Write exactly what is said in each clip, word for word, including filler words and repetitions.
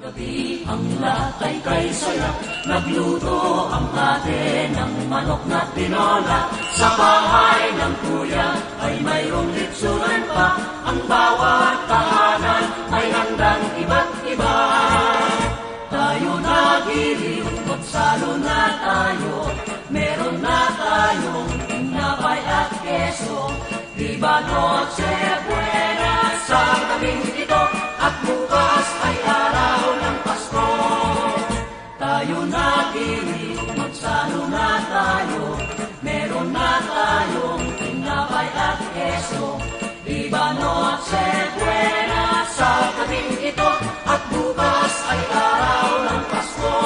Ang lahat ay kaysaya, nagluto ang ate ng manok na tinola. Sa bahay ng kuya ay mayroong litsunan pa. Ang bawat tahanan ay handang iba't iba. Tayo na, giliw, magsalo na tayo. Meron na tayong tinapay at keso. Viva Noche Buena sa gabing ito, at bukas ay araw ng Pasko. Tayo na, giliw, magsalo na tayo. Meron na tayong tinapay at keso. Viva Noche Buena sa gabing ito, at bukas ay araw ng Pasko.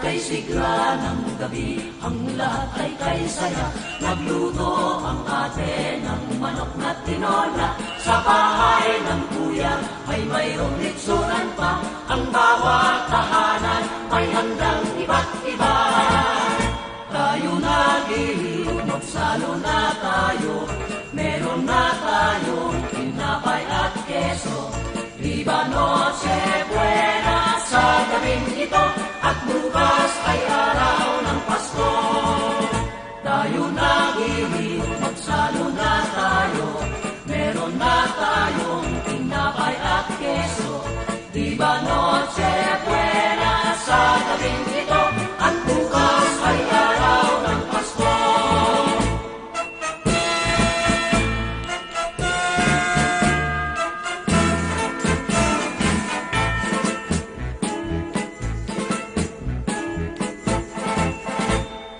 Kay sigla ng gabi, ang lahat ay kaysaya. Nagluto ang ate ng manok na tinola. Sa bahay ng kuya ay mayroong litsunan pa. Ang bawat tahanan may handang iba't iba. Tayo na, giliw, magsalo na tayo. Meron na tayong tinapay at keso. Viva Noche Buena sa gabing ito, at bukas ay araw ng Pasko. Tayo na, giliw, magsalo na tayo. Meron na tayong tinapay at keso. Viva Noche Buena sa gabing ito, at bukas ay araw ng Pasko.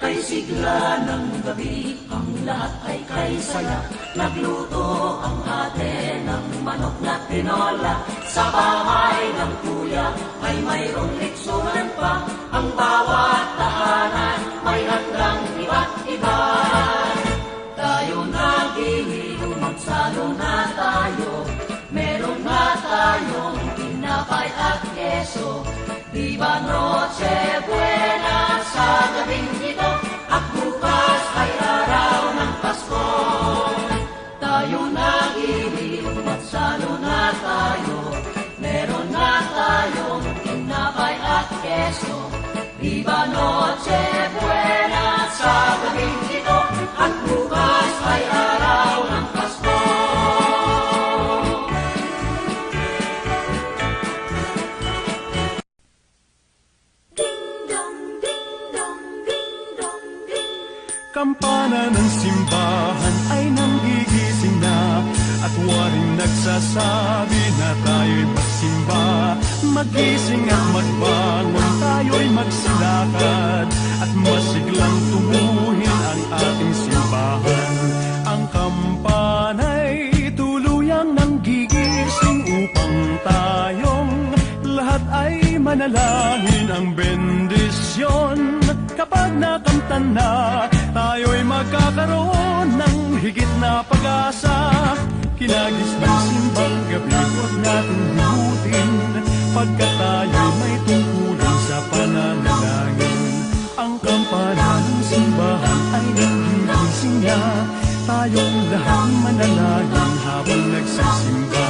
Kay sigla ng gabi, ang lahat ay kaysaya. Nagluto ang ate ng manok na tinola. Sa bahay ng kuya ay mayroong litsunan pa. Ang bawat tahanan may handang iba't iba. Tayo na, giliw, magsalo na tayo. Meron na tayong tinapay at keso. Viva Noche Buena sa gabing ito, at bukas ay araw ng Pasko. Tayo na, giliw, magsalo na tayo. Meron na tayong tinapay at keso. Viva Noche Buena sa gabing ito, at bukas ay araw ng Pasko. Ding dong, ding dong, ding dong, ding. Kampana ng simbahan ay nanggigising na, at waring nagsasabi na tayo'y magsimba. Magising at magbangon, tayo'y magsilakad, at masiglang tubuhin ang ating simbahan. Ang kampana'y tuluyang nanggigising upang tayong lahat ay manalangin. Ang bendisyon kapag nakamtan na, tayo'y magkakaroon ng higit na pag-asa. Kinagis ng simbang gabi, huwag natin limutin, pagkat tayo'y may tungkulin sa pananalangin. Ang kampana ng simbahan ay nagigising na, tayong lahat manalangin habang nagsisimba.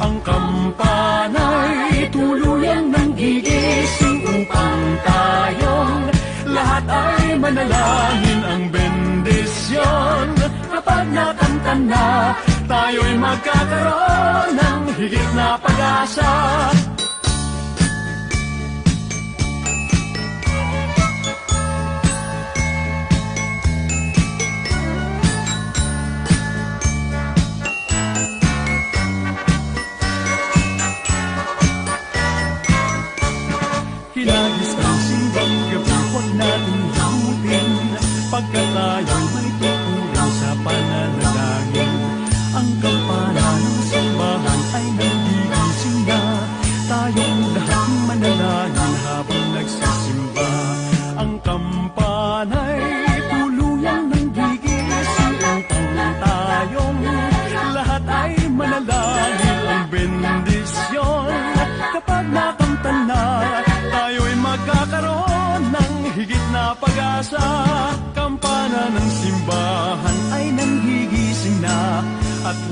Ang kampana'y tuluyang nanggigising upang tayong lahat ay manalangin. Ang bendisyon kapag nakamtan na, tayo'y magkakaroon ng higit na pag-asa. Kinagis ng simbang gabi, huwag natin limutin, pagkat tayo'y may tungkulin sa pananalangin. Ang kampana ng simbahan ay nagigising na,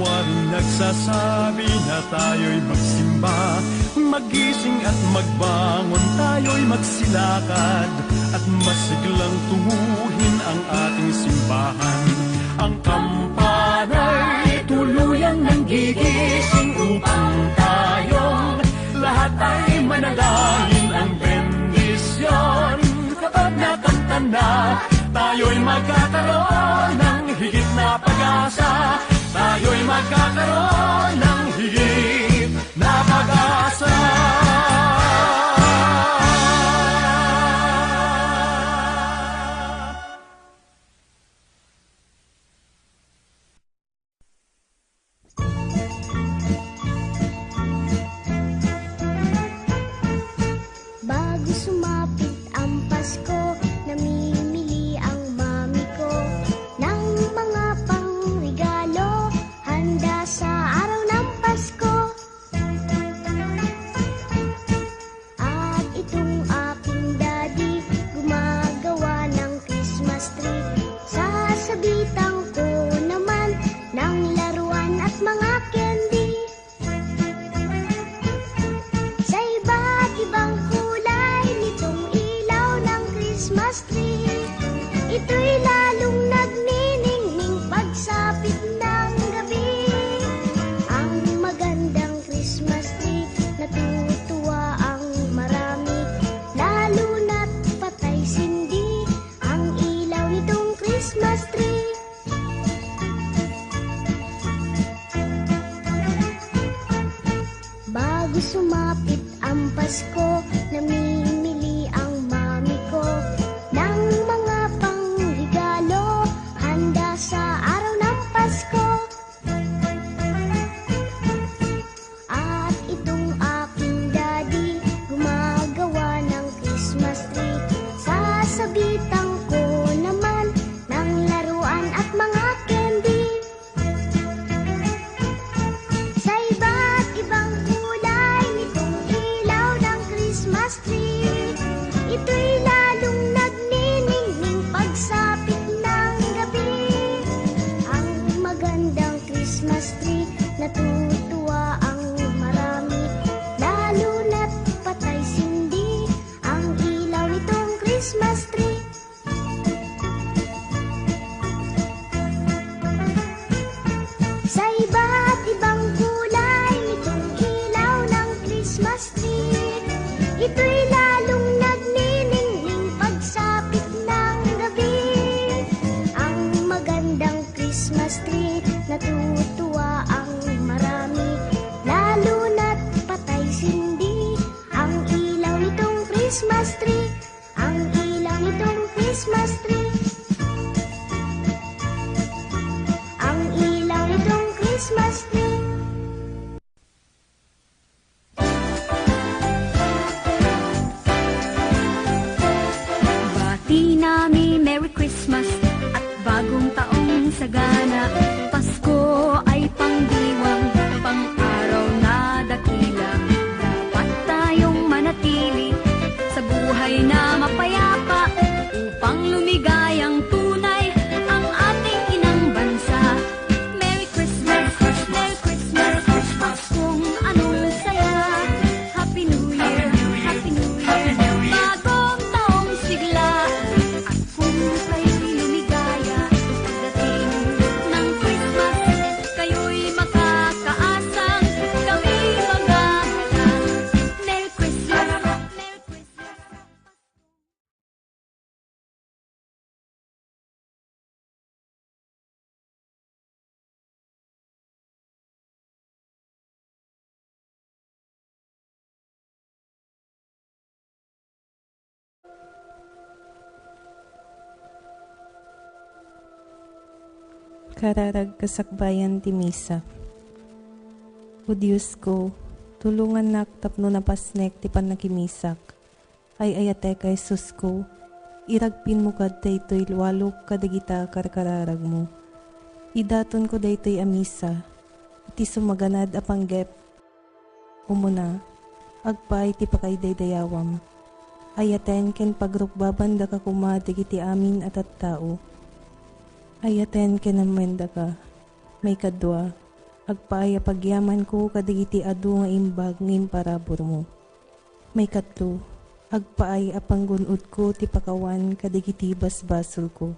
Waring nagsasabi na tayo'y magsimba, magising at magbangon tayo'y magsilakad, at masiglang tunguhin ang ating simbahan. Ang kampana'y tuluyang nanggigising upang tayong lahat ay manalangin ang bendisyon. Kapag nakamtan na, tayo'y magkakaroon ng higit na pag-asa. Tayo'y magkakaroon ng higit na pag-asa. Bago sumapit ang Pasko, namimili ang mami ko ng mga pangregalo, handa sa araw ng Pasko. At itong aking daddy, gumagawa ng Christmas tree. Sasabitan ko naman ng laruan at mga candy. Sa iba't ibang kulay nitong ilaw ng Christmas tree, ito'y lalong nagniningning pagsapit ng gabi. Ang magandang Christmas tree, natutuwa ang marami, lalo na't patay sindi ang ilaw nitong Christmas tree. Bago sumapit ang Pasko, namimili ang mami ko ng mga pangregalo, handa sa araw ng Pasko. At itong aking daddy, gumagawa ng Christmas tree. Sasabitan ko naman ng laruan at mga candy. Sa iba't ibang kulay nitong ilaw ng Christmas tree, ito'y lalong nagniningning pagsapit ng gabi. Ang magandang Christmas tree, natutuwa ang marami, lalo na't patay sindi ang ilaw nitong Christmas tree. Sa iba't ibang kulay nitong ilaw ng Christmas tree, ito'y lalong nagniningning pagsapit ng gabi. Ang magandang Christmas tree, natutuwa ang marami, lalo na't patay sindi ang ilaw nitong Christmas tree. Ang ilaw nitong Christmas tree. Ang ilaw nitong Christmas tree. Bati nami Merry Christmas at Bagong Taong Sagana. Pasko ay pangdiwang, pang-araw na dakila. Dapat tayong manatili sa buhay na mapayapa upang lumigayang tunay ang ating inang bansa. Merry Christmas, Merry Christmas, Paskong anong saya. Happy New Year, Happy New Year, Bagong Taong Sigla. At kung kayo'y lumigaya pagdating ng Christmas, kayo'y makakaasang kami maghahatid. Merry Christmas, Merry Christmas. Kararag kasakbayan ti Misa. O Diosko, tulongannak tapno napasnek ti pannakimisak. Ay-ayatek a Jesusko, iragpinmo kad daytoy walok kadagita karkararagmo. Idatonko daytoy a misa iti sumaganad a panggep. Umuna, agpaay ti pakaidaydayawam. Ayaten ken pagrukbabandaka koma dagiti amin a tattao. Ayaten ken ammoendaka. Maikadua, Agpaay a pagyamanko kadagiti adu nga imbag nga imparaburmo. Maikatlo, agpaay a panggun-odko ti pakawan kadagiti basbasolko.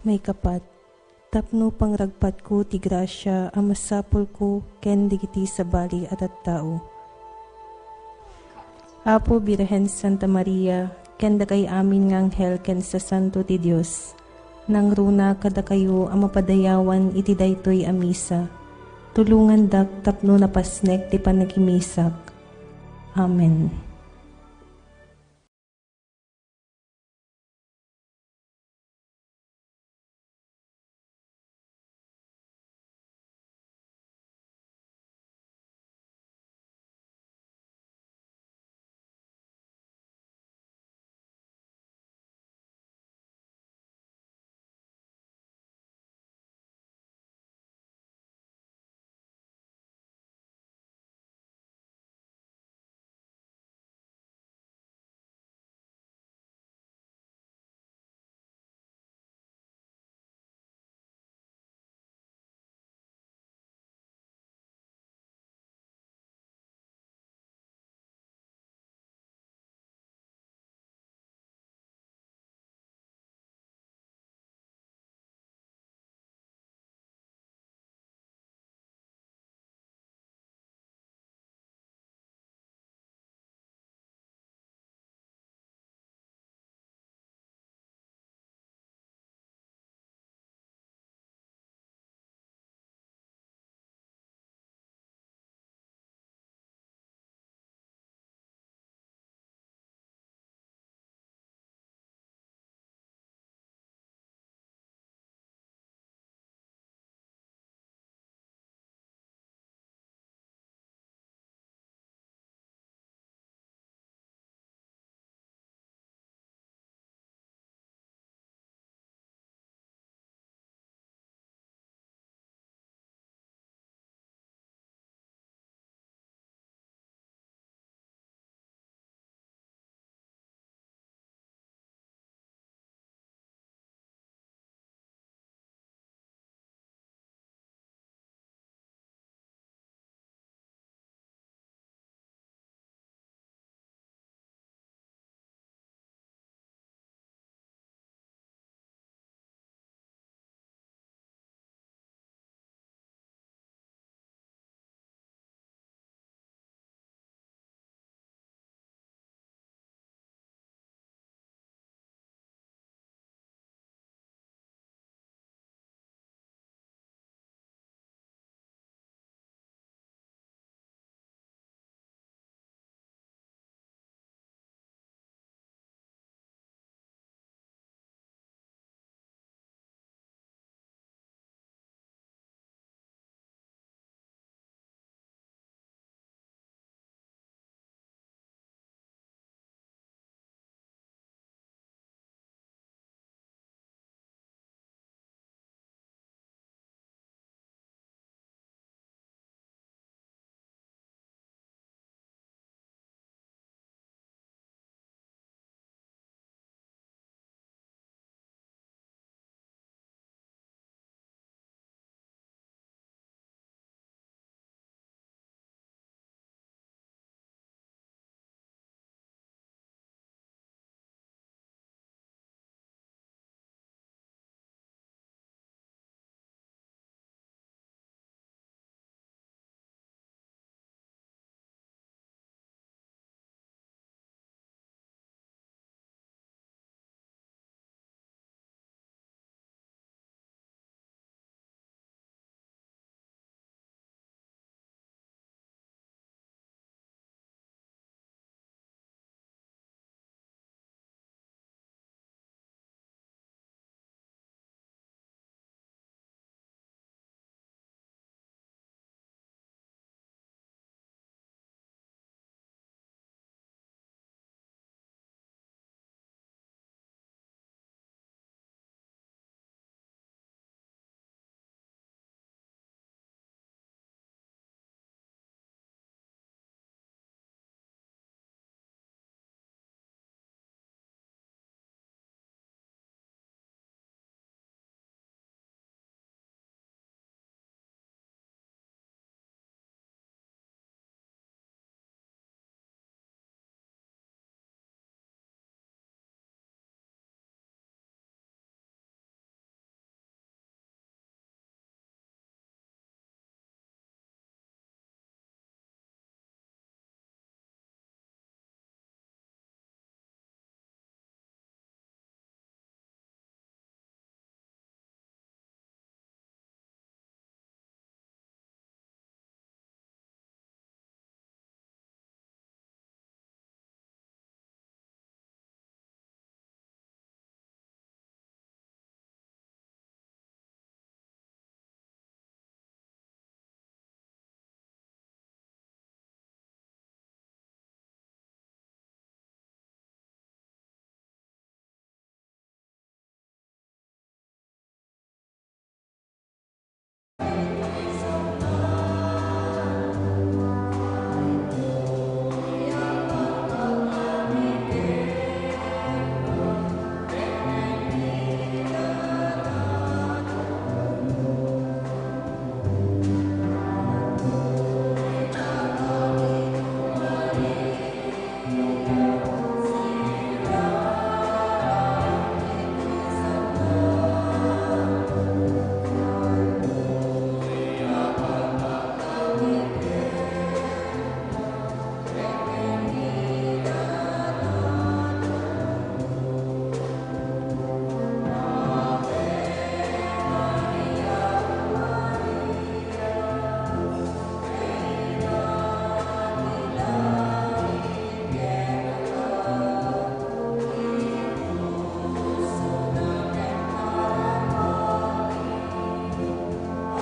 Maikapat, tapno pangragpatko ti grasia a masapulko ken dagiti sabali a tattao. Apo, Birhen Santa Maria, ken dakay amin nga anghel ken sasanto ti Dios, nangruna kadakayo a mapadayawan iti daytoy a misa. Tulongandak tapno napasnek ti panagimisak. Amen.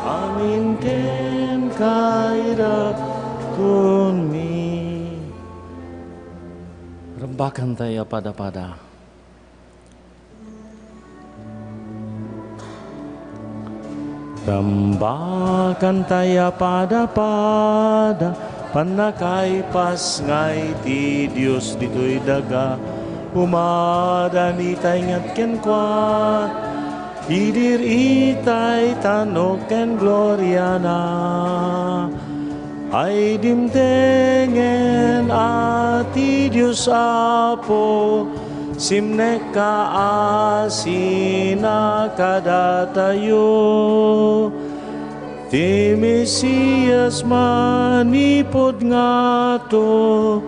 Amin ken kayratonmi. Rambakan tayo a pada-pada. Rambakan tayo a pada-pada, pannakaipas nga iti Dios ditoy daga, umadan itay ngat kenkuana. Idir itay tanok ken gloriana. Ay dimtengen a ti Dios Apo, simnekka a sinakadatayo. Ti Mesias manipud ngato,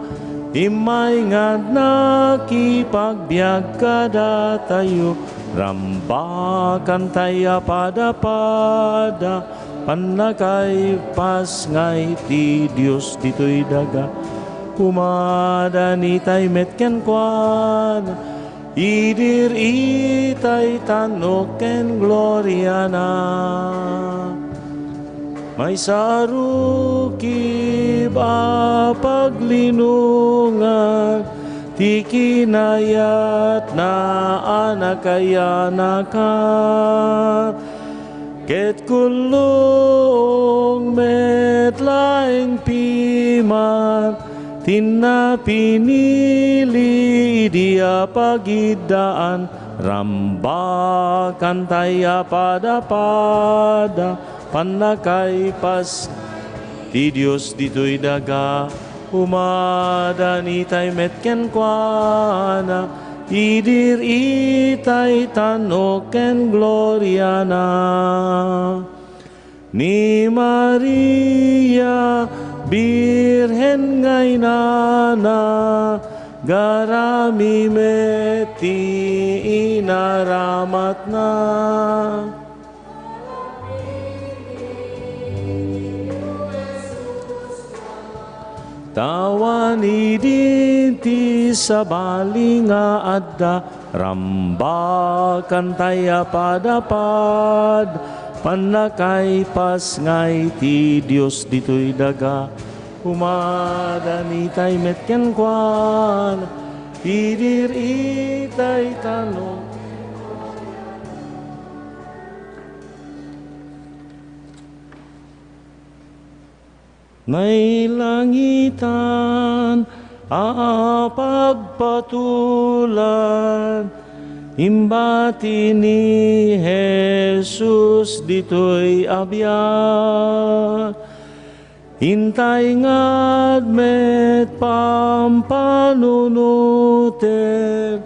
immay nga nakipagbiag kadatayo, rambakan tayo a pada-pada, pannakaipas nga iti Dios ditoy daga. Umadan itay met kenkuana, idir itay tanok ken gloriana. Maysa a rukib a paglinongan ti kinayatna a nakayan-akan, ket kulong met laeng piman ti napinili idi a pagiddaan. Rambakan tayo a pada-pada, pannakaipas ti Dios ditoy daga, umadan itay met kenkuana, idir itay tanok ken gloriana. Ni Maria, Birhen nga inana, garami met ti inaramatna. Tawen idin ti sabali nga adda, rambakan tayo a pada-pada, pannakaipas nga iti Dios ditoy daga. Umadan itay met kenkuana, idir itay tanok. Nailangitan a pagpatulan, imbati ni Jesus ditoy a biag. Intay nga adda met pampanunoten,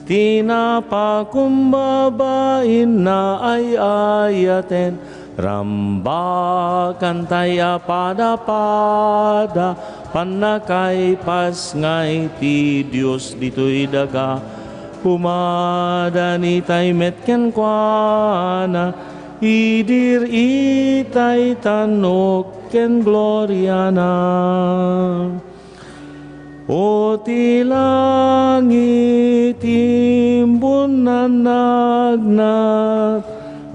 ti napakumbaba inna ay-ayaten, rambakan tayo a pada-pada, pannakaipas nga iti Dios ditoy daga. Umadan itay met kenkuana, idir itay tanok ken gloriana. O ti langit, imbun nannagna,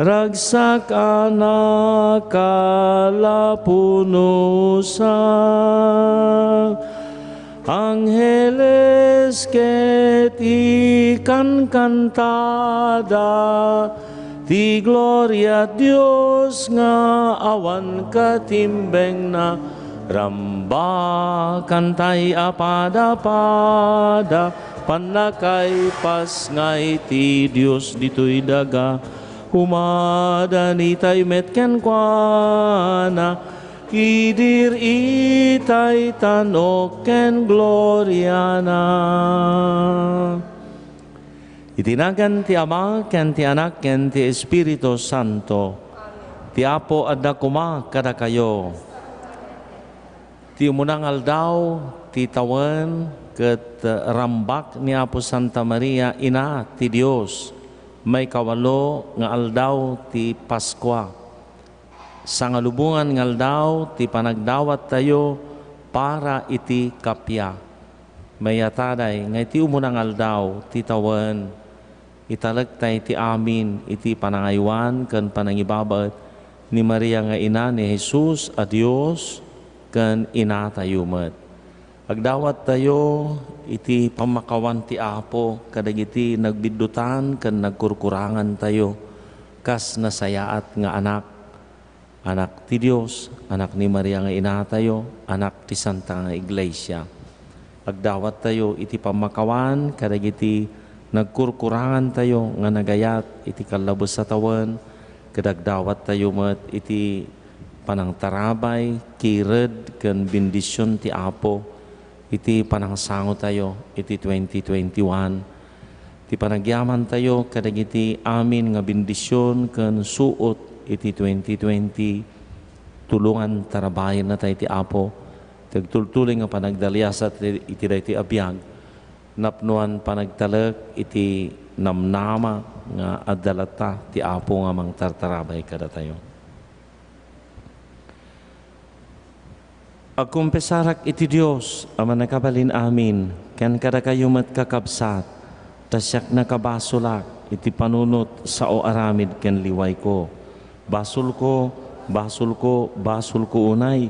ragsak a nakalapunosan. Angheles ket ikankantada ti gloria Dios nga awan katimbengna. Rambakan tayo a pada-pada, pannakaipas nga iti Dios ditoy daga. Umadan itay met kenkuana, idir itay tanok ken gloriana. Iti nagan ti Ama, ken ti Anak, ken ti Espiritu Santo. Ti Apo adda koma kadakayo. Ti umuna nga aldaw ti tawen ket, eh, rambak ni Apo Santa Maria, Ina ti Dios, maikawalo nga aldaw ti Paskua. Sangalubongan nga aldaw ti panagdawattayo para iti kappia. Mayataday nga iti umuna nga aldaw ti tawen, italekta iti amin iti panangaywan ken panangibabaet Ni Maria nga ina ni Jesus a Dios ken inatayo met. Agdawattayo iti pammakawan ti Apo kadagiti nagbiddutan ken nagkurkurangantayo kas nasayaat nga anak, anak ti Dios, anak ni Maria nga inatayo, anak ti Santa nga Iglesia. Agdawattayo iti pammakawan kadagiti nagkurkurangantayo nga nagayat iti kallabes a tawen, ket agdawattayo met iti panangtarabay, kired, ken bendision ti Apo iti panangsangotayo iti twenty twenty-one. Ti panagyamantayo kadagiti amin nga bendision ken suot iti twenty twenty, tulongan tarabayennatay ti Apo. Ti agtultuloy nga panagdaliasat iti, iti daytoy a biag, napnoan panagtalek iti namnama nga adda latta ti Apo nga mangtartarabay kadatayo. Agkonfesarak iti Dios a Mannakabalin-amin, ken kadakayo met, kakabsat, ta siak nakabasolak iti panunot, sao, aramid ken liwayko. Basolko, basolko, basolko unay,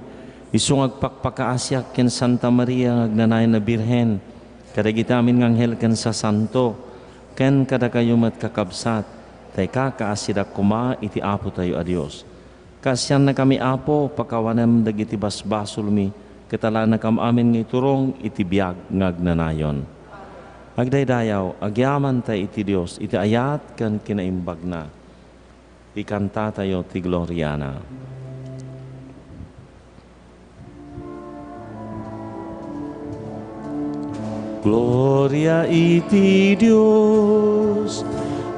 isu nga agpakpakaasiak ken Santa Maria nga agnanayon a Birhen, kadagiti amin nga anghel ken sasanto, ken kadakayo met, kakabsat, ta ikakaasidak koma iti Apotayo a Dios. Kaasiannakami, Apo, pakawanem dagiti basbasolmi, ket alaennakam amin nga iturong iti biag nga agnanayon. Agdaydayaw, agyamantay iti Dios iti ayat ken kinaimbagna. Ikantatayo ti gloriana. Gloria iti Dios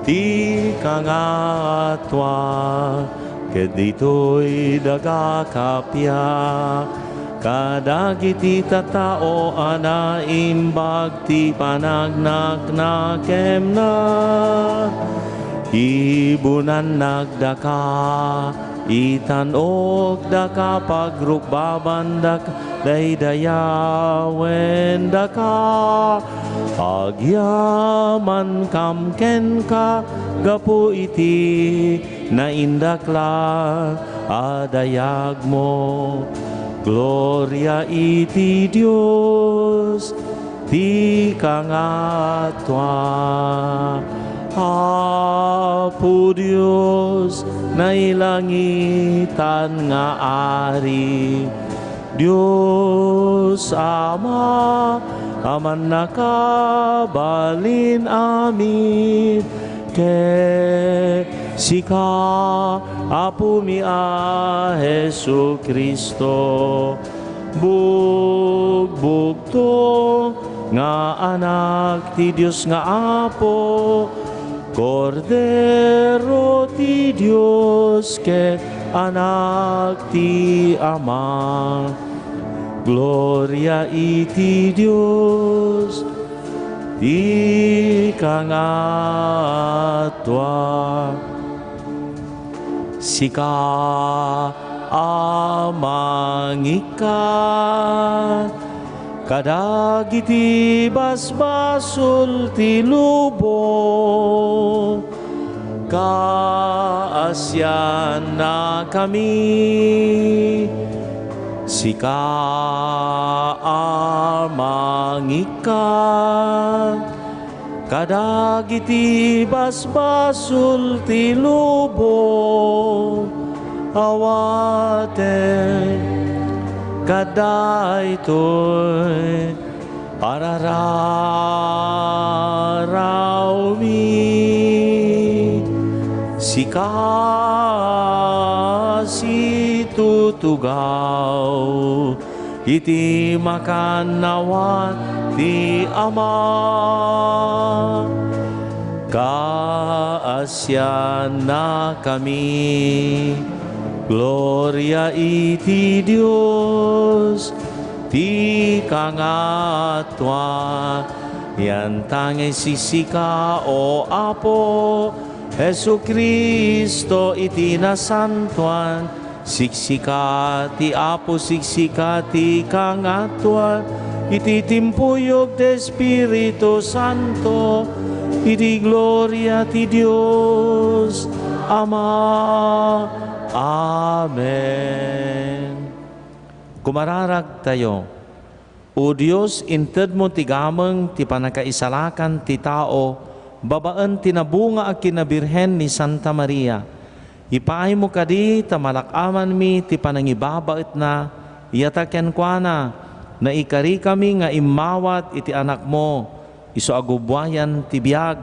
ti kangatoan, ket ditoy daga kappia, kadagiti tattao a naimbag ti panagnaknakemna. Ibunannakdaka, itan-okdaka, pagrukbabandaka, daydayawendaka. Agyamankam kenka gapu iti naindaklan a dayagmo. Gloria iti Dios ti kangatoan. Apo Dios, nailangitan nga Ari, Dios Ama a mannakabalin amin, ket sika, Apomi a Jesu-Cristo, bugbugtong nga Anak ti Dios nga Apo, Kordero ti Dios ket Anak ti Ama. Gloria iti Dios ti kangatoan. Sika a mangikkan kadagiti basbasol ti lubong, kaasiannakami. Sika a mangikkan kadagiti basbasol ti lubong, awaten kadaytoy parararawmi. Sika situtugaw iti makannawan ti Ama. Kaasiannakami. Gloria iti Dios ti kangatoan. Yantangay sisika, O Apo, Jesu-Cristo iti nasantoan, siksika ti Apo, siksika ti kangatoan, iti timpuyog ti Espiritu Santo, iti gloria ti Dios Ama. Amen. Kumararagtayo. O Dios, intedmo ti gameng ti pannakaisalakan ti tao babaen ti nabunga a kinabirhen ni Santa Maria. Ipaaymo kadi ta malak-amanmi ti panangibabaetna, ya ta kenkuana, naikarikami nga immawat iti Anakmo, isu a gubuayan ti biag.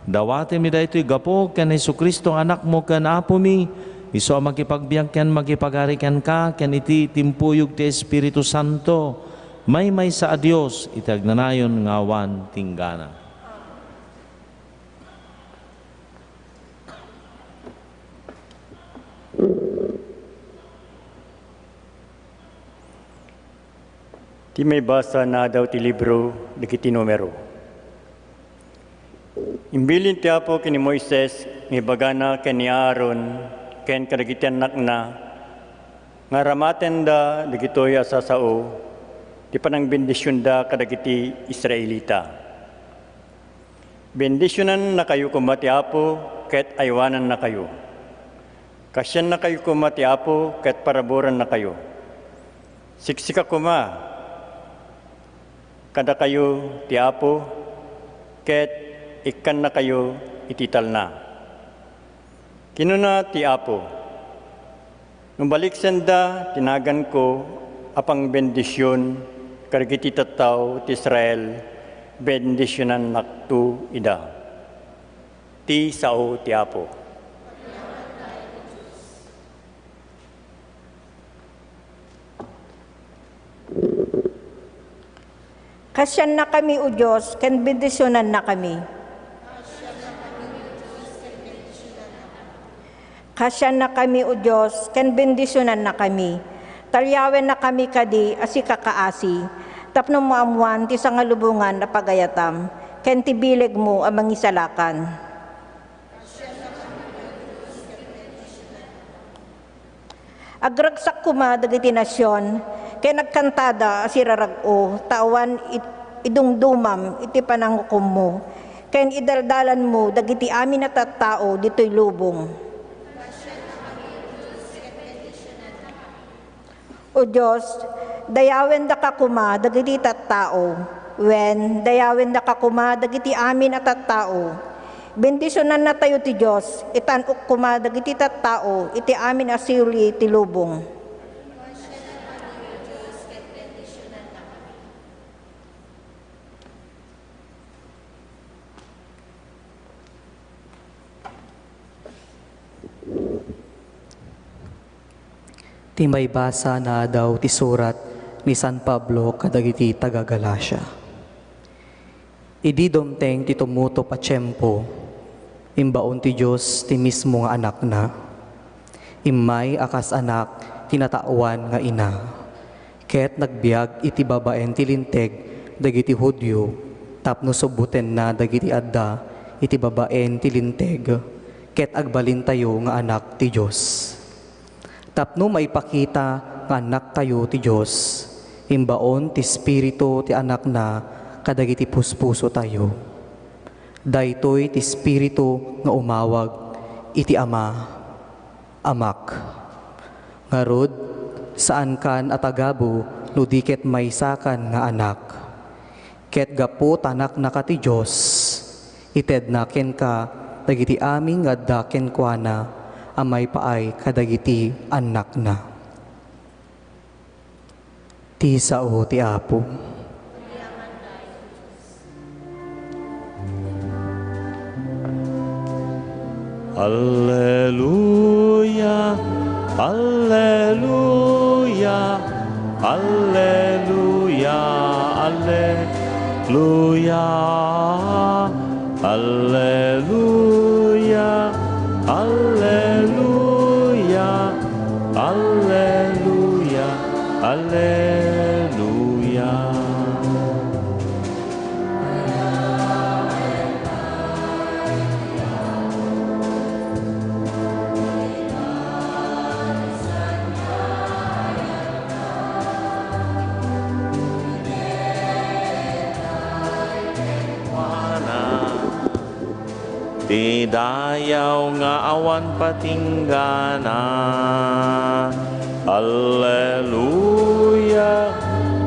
Dawatenmi daytoy gapu ken Jesu-Cristo nga Anakmo ken Apomi, isu a makipagbiag ken makipagari kenka ken iti timpuyog ti Espiritu Santo, maymaysa a Dios iti agnanayon nga awan tinggana. Ti maibasa naadaw ti libro dagiti Numero. Imbilin ti Apo ken ni Moises nga ibagana ken ni Aaron ken kadagiti annakna nga aramatenda dagitoy a sasao ti panangbendisionda kadagiti Israelita. Bendisionannakayo koma ti Apo ket aywanannakayo. Kasiannakayo koma ti Apo ket paraburannakayo. Siksika koma kadakayo ti Apo ket ikkannakayo iti talna. Kinuna ti Apo, "No baliksenda ti naganko a pangbendision kadagiti tattao ti Israel, bendisionannakto ida." Ti sao ti Apo. Kasiannakami, O Dios, ken bendisionannakami. Kasiannakami, O Dios, ken bendisionannakami. Talyawennakami kadi a sika kaasi, tapno maammoan ti sangalubongan a pagayatam, ken ti bilegmo a mangisalakan. Agragsak koma dagiti nasion, ken agkantada a sirarag-o, ta awan it-, idumdumam iti panangukommo, ken idaldalanmo dagiti amin a tattao ditoy lubong. O Dios, dayawendaka koma dagiti tattao, wen, dayawendaka koma dagiti amin a tattao. Bendisionannatayo ti Dios, itan-ok koma dagiti tattao iti amin a suli ti lubong. Ti maibasa naadaw ti surat ni San Pablo kadagiti taga-Galacia. Idi dumteng ti tumutop a tiempo, imbaon ti Dios ti mismo nga Anakna. Immay a kas anak ti natawan nga ina, ket nagbiag iti babaen ti Linteg dagiti Judio tapno subbotenna dagiti adda iti babaen ti Linteg, ket agbalintayo nga anak ti Dios. Tapno maipakita nga annaktayo ti Dios, imbaon ti Espiritu ti Anakna kadagiti puspusotayo. Daytoy ti Espiritu nga umawag iti Ama, "Amak." Ngarud, saankan a tagabu no di ket maysakan nga anak. Ket gapu ta anaknaka ti Dios, itedna kenka dagiti amin nga adda kenkuana a maipaay kadagiti annakna. Ti sao ti Apo. Alleluia, alleluia, alleluia, alleluia, alleluia, alleluia, alleluia, alleluia. Ti dayaw nga awan patinggana. Alleluia,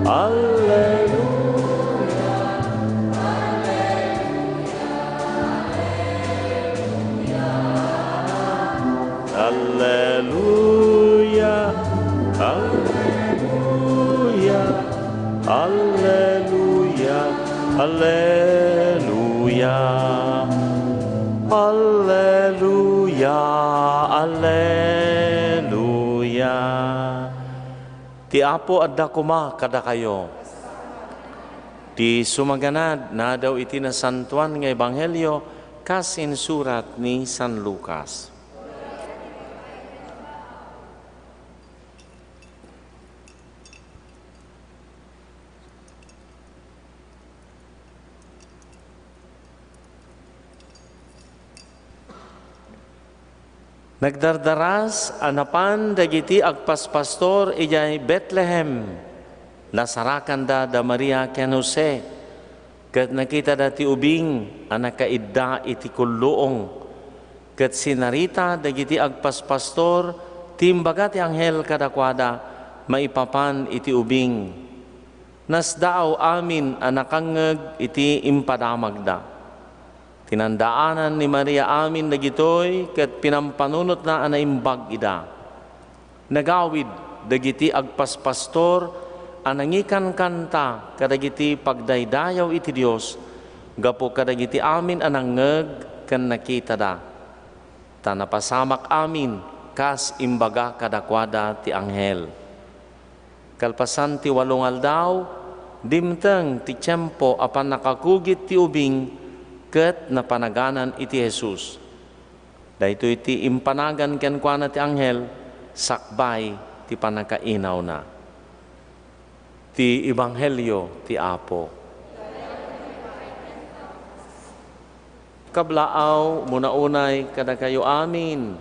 alleluia, alleluia, alleluia. Alleluia, alleluia, alleluia, alleluia. Ti Apo adda koma kadakayo. Ti sumaganad, nadaw iti nasantoan nga ebanghelio kas insurat ni San Lucas. Nagdardaras a napan dagiti agpaspastor idiay Betlehem. Nasarakanda da Maria ken Jose, ket nakitada ti ubing a nakaidda iti kulluong. Ket sinarita dagiti agpaspastor ti imbaga ti anghel kadakuada maipapan iti ubing. Nasdaaw amin a nakangngeg iti impadamagda. Tinandaanan ni Maria amin dagitoy ket pinampanunotna a naimbag ida. Nagawid dagiti agpaspastor a nangikankanta kadagiti pagdaydayaw iti Dios gapu kadagiti amin a nangngeg ken nakitada. Ta napasamak amin kas imbaga kadakuada ti anghel. Kalpasan ti walo nga aldaw, dimteng ti tiempo a pannakakugit ti ubing ket napanaganan iti Jesus. Daytoy ti impanagan kenkuana ti anghel sakbay ti pannakainawna. Ti Ebanghelio ti Apo. Kablaaw, umuna unay kadakayo amin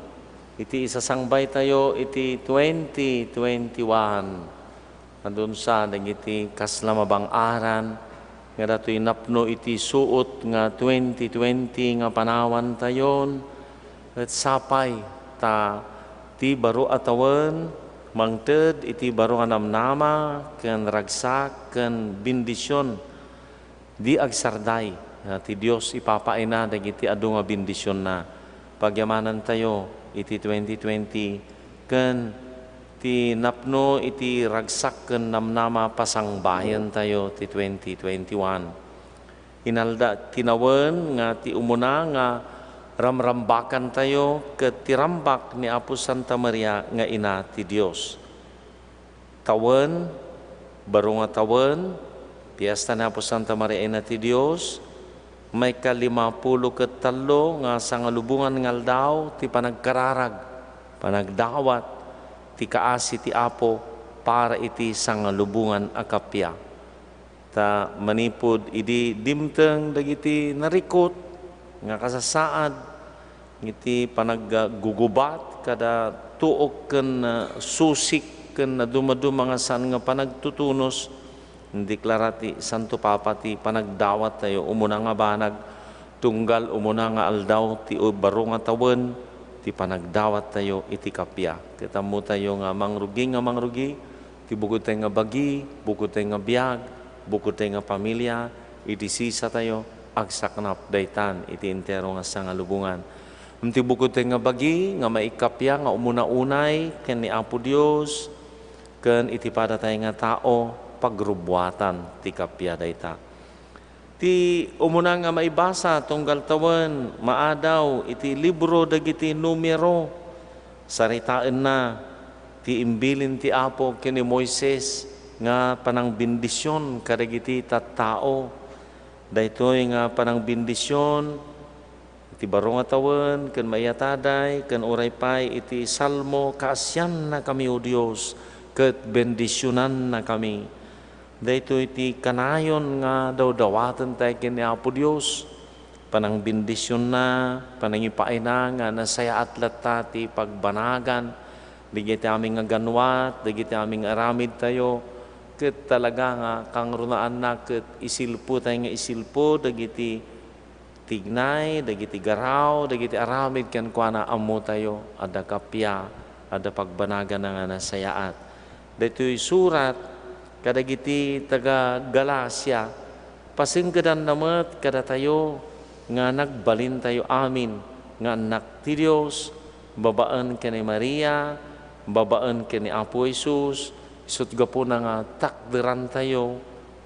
iti isasangbaytayo iti twenty twenty-one. Nadunsa dagiti kasla mabang-aran nga datoy napno iti suot nga twenty twenty nga panawantayon, ket sapay ta ti baro a tawen mangted iti baro nga namnama ken ragsak ken bendision. Di agsarday, nga ti Dios ipapaayna dagiti adu nga bendisionna. Pagyamanantayo iti twenty twenty ken ti napno iti ragsak ken namnama pasangbayentayo ti twenty twenty-one. Inalda ti nawen nga ti umuna nga ramrambakantayo ket ti rambak ni Apo Santa Maria nga Ina ti Dios. Tawen, baro nga tawen, Piesta ni Apo Santa Maria Ina ti Dios, maikalimapulo ket tallo nga sangalubongan nga aldaw ti panagkararag, panagdawat, ti kaasi ti Apo para iti sangalubongan a kappia. Ta manipud idi dimteng dagiti narikut nga kasasaad, iti panaggugubat kada tuok ken, ah, susik ken nadumaduma nga saan nga panagtutunos, indeklara ti Santo Papa ti panagdawattayo umuna nga banag, tunggal umuna nga aldaw ti baro nga tawen ti panagdawattayo iti kappia. Ket ammotayo nga mangrugi nga mangrugi ti bukodtayo nga bagi, bukodtayo nga biag, bukodtayo nga pamilia, iti sisatayo, agsaknap daytan iti entero nga sangalubongan. Ngem ti bukodtayo nga bagi nga maikappia nga umuna unay ken ni Apo Dios ken iti padatayo nga tao, pagrubuatan ti kappia dayta. Ti umuna nga maibasa tunggal tawen, maadaw iti libro dagiti Numero, saritaenna ti imbilin ti Apo ken ni Moises nga panangbendision kadagiti tattao. Daytoy nga panangbendision iti baro nga tawen ken maiyataday ken uray pay iti Salmo, "Kaasiannakami, O Dios, ket bendisionannakami." Daytoy ti kanayon nga dawdawatentayo ken ni Apo Dios. Panangbendisionna, panangipaayna nga nasayaat latta ti pagbanagan dagiti amin nga ganwat, dagiti amin nga aramidtayo, ket talaga nga kangrunaanna ket isilpotayo nga isilpo dagiti tignay, dagiti garaw, dagiti aramid kenkuana, ammotayo, adda kappia, adda pagbanagana nga nasayaat. Daytoy surat kadagiti taga-Galacia, pasenggedanna met kadatayo nga nagbalintayo amin nga annak ti Dios babaen ken ni Maria, babaen ken ni Apo Jesus, isut' gapuna nga takderantayo,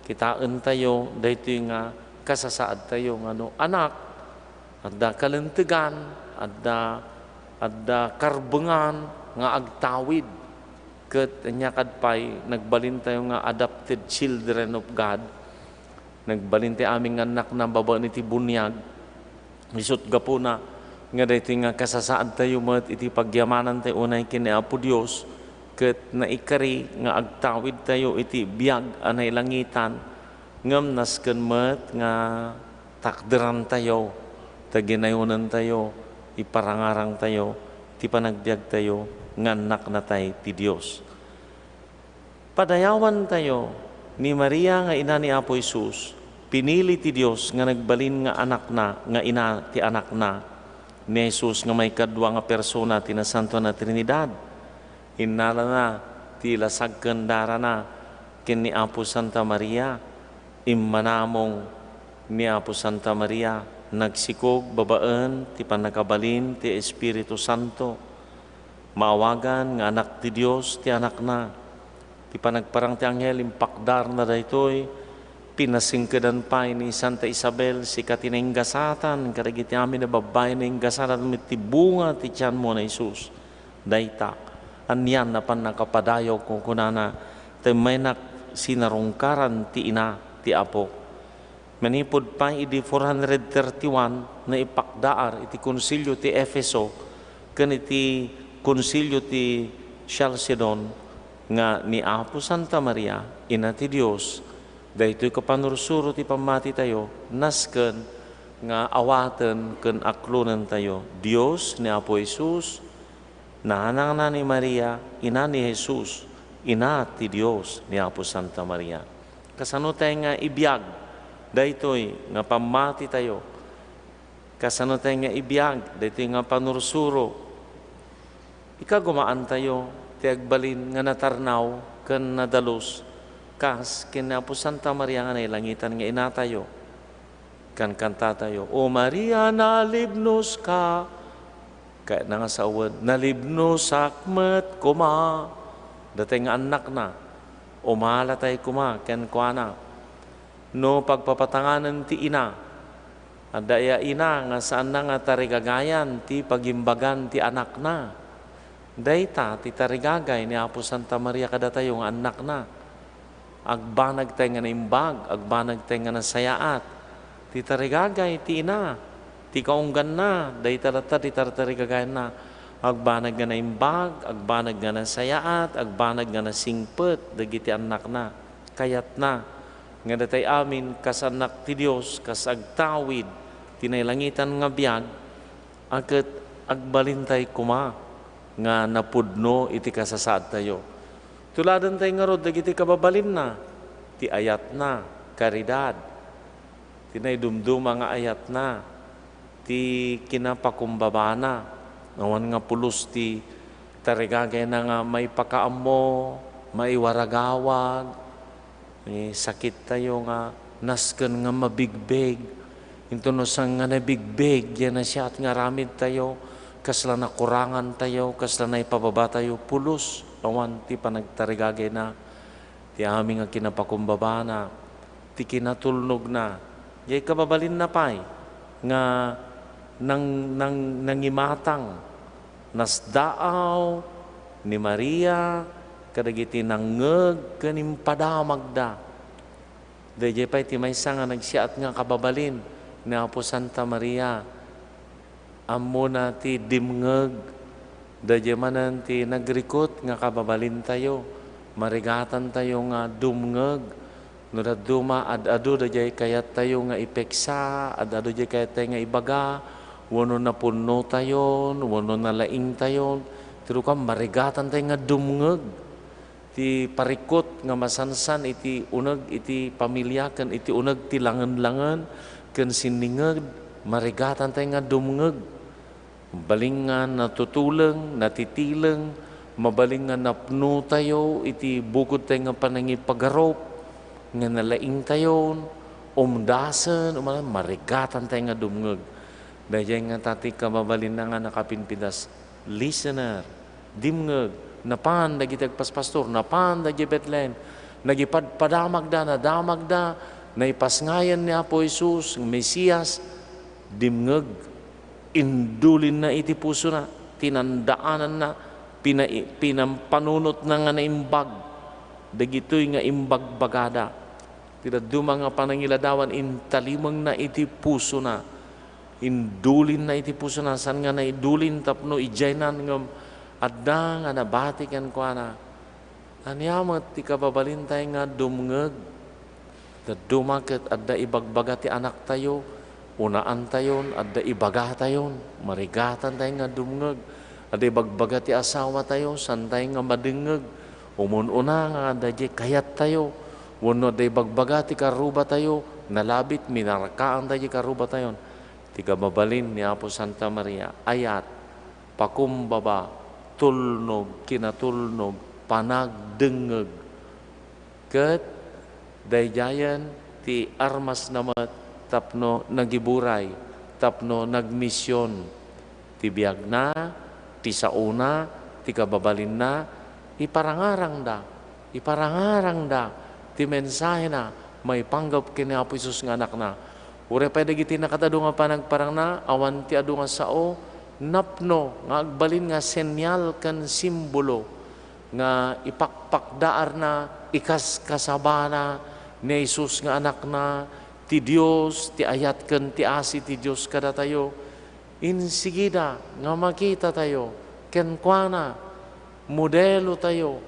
kitaentayo daytoy nga kasasaadtayo nga no anak, adda kalentegan, adda, adda karbengan nga agtawid. Ket ania kad pay, nagbalintayo nga adopted children of God. Nagbalintayo amin nga annakna babaen iti buniag. Isut' gapuna nga daytoy nga kasasaadtayo met iti pagyamanantayo unay ken ni Apo Dios, ket naikari nga agtawidtayo iti biag a nailangitan, ngem nasken met nga takderantayo, ta ginayonentayo, iparangarangtayo ti panagbiagtayo nga annaknatay ti Dios. Padayawantayo ni Maria nga ina ni Apo Jesus. Pinili ti Dios nga nagbalin nga anakna nga ina ti anakna, ni Jesus nga maikadua nga persona ti Nasantoan a Trinidad. Innalana ti lasag ken darana ken ni Apo Santa Maria. Immanamong ni Apo Santa Maria, nagsikog babaen ti pannakabalin ti Espiritu Santo. Maawagan nga anak ti Dios ti anakna. Ti panagparang ti anghel, impakdarna daytoy. Pinasengkedan pay ni Santa Isabel, sika ti nainggasatan kadagiti amin a babbai, nainggasatan met ti bunga ti tianmo nga Jesus. Dayta, anian a pannakapadayo, kunkunana, ta immaynak sinarungkaran ti ina ti Apo. Manipud pay idi four hundred thirty-one, naipakdaar iti Konsilio ti Efeso ken iti Konsilio ti Chalcedon nga ni Apo Santa Maria, Ina ti Dios, daytoy kapanursuro ti pammatitayo, nasken nga awaten ken aklonentayo. Dios ni Apo Jesus, nanangna ni Maria, ina ni Jesus, ina ti Dios ni Apo Santa Maria. Kasano tay nga ibiag daytoy nga pammatitayo? Kasano tay nga ibiag daytoy nga panursuro? Ikagumaantayo ti agbalin nga natarnaw ken nadalus, kas ken ni Apo Santa Maria nga nailangitan nga inatayo. Kankantatayo, "O Maria, nalibnoska." Kayatna nga sawen, "Nalibnosak met koma." Datay nga annakna, umalatay koma kenkuana. No pagpapatanganen ti ina, adda aya ina nga saanna nga tarigagayan ti pagimbagan ti anakna? Dayta ti tarigagay ni Apo Santa Maria kadatayo nga annakna. Agbanagtay nga naimbag, agbanagtay nga nasayaat. Ti tarigagay ti ina, ti kaungganna, dayta latta ti tartarigagayanna. Agbanag nga naimbag, agbanag nga nasayaat, agbanag nga nasingpet dagiti annakna. Kayatna nga datay amin kas annak ti Dios, kas agtawid ti nailangitan nga biag, a ket agbalintay koma nga napudno iti kasasaadtayo. Tuladentay ngarud dagiti kababalinna, ti ayatna, karidad, ti naidumduma nga ayatna, ti kinapakumbabana, awan nga pulos ti tarigagayna nga maipakaammo, maiwaragawag, eh, sakittayo nga nasken nga mabigbeg. Inton no saan nga nabigbeg, diay nasiat nga aramidtayo, kasla nakurangantayo, kasla naipababatayo, pulos, awan ti panagtarigagayna. Ti amin nga kinapakumbabana, ti kinatulnogna, diay kababalinna pay nga nang-, nang-, nangimatang, nasdaaw ni Maria kadagiti nangngeg ken impadamagda. Daydiay pay ti maysa nga nagsiat nga kababalin ni Apo Santa Maria. Ammona ti dimngeg. Daydiay manen ti nagrikut nga kababalintayo. Marigatantayo nga dumngeg. No dadduma, ad-adu daydiay kayattayo nga ipeksa, ad-adu daydiay kayattayo nga ibaga, wenno napunnotayon, wenno nalaingtayon. Ti ruka, marigatantayo nga dumngeg. Ti parikut nga masansan iti uneg iti pamilia ken iti uneg ti langenlangen ken sinninged, Marigatantay nga dumngeg. Mabalin nga natutuleng, natitileng, mabalin nga napnotayo iti bukodtay nga panangipagarup, nga nalaingtayon, umdasen, umala-, marigatantay nga dumngeg. Daydiay nga ta ti kababalinna nga nakapinpidas, listener, dimngeg, napan dagiti agpaspastor, napan dagiti Betlehem, nagipadpadamagda, nadamagda, naipasngayan ni Apo Jesus, nga Mesias, dimngeg, indulinna iti pusona, tinandaananna, pina-, pinampanunotna nga naimbag dagitoy nga imbagbagada. Ti dadduma nga panangiladawan, intalimengna iti pusona. Indulinna iti pusona, saan nga naidulin tapno idiaynan ngem adda nga nabati kenkuana. Ania met ti kababalintay nga dumngeg? Dadduma ket adda ibagbaga ti anaktayo, unaantayon, adda ibagatayon, marigatantay nga dumngeg. Adda ibagbaga ti asawatayo, saantay nga madengngeg. Umun-una nga adda diay kayattayo, wenno adda ibagbaga ti karrubatayo, nalabit, minarkaanta diay karrubatayon. Ti kababalin ni Apo Santa Maria, ayat, pakumbaba, tulnog, kinatulnog, panagdengngeg. Ket daydiayen ti armasna met tapno nagiburay, tapno nagmision. Ti biagna, ti saona, ti kababalinna, iparangarangda, iparangarangda ti mensahena maipanggep ken ni Apo Jesus nga Anakna. Uray pay dagiti nakatado nga panagparangna, awan ti adu nga sao, napno nga agbalin nga senial ken simbolo nga ipakpakdaarna, ikaskasabana ni Jesus nga Anakna, ti Dios, ti ayat ken ti asi ti Dios kadatayo. Insigida nga makitatayo kenkuana, modelotayo,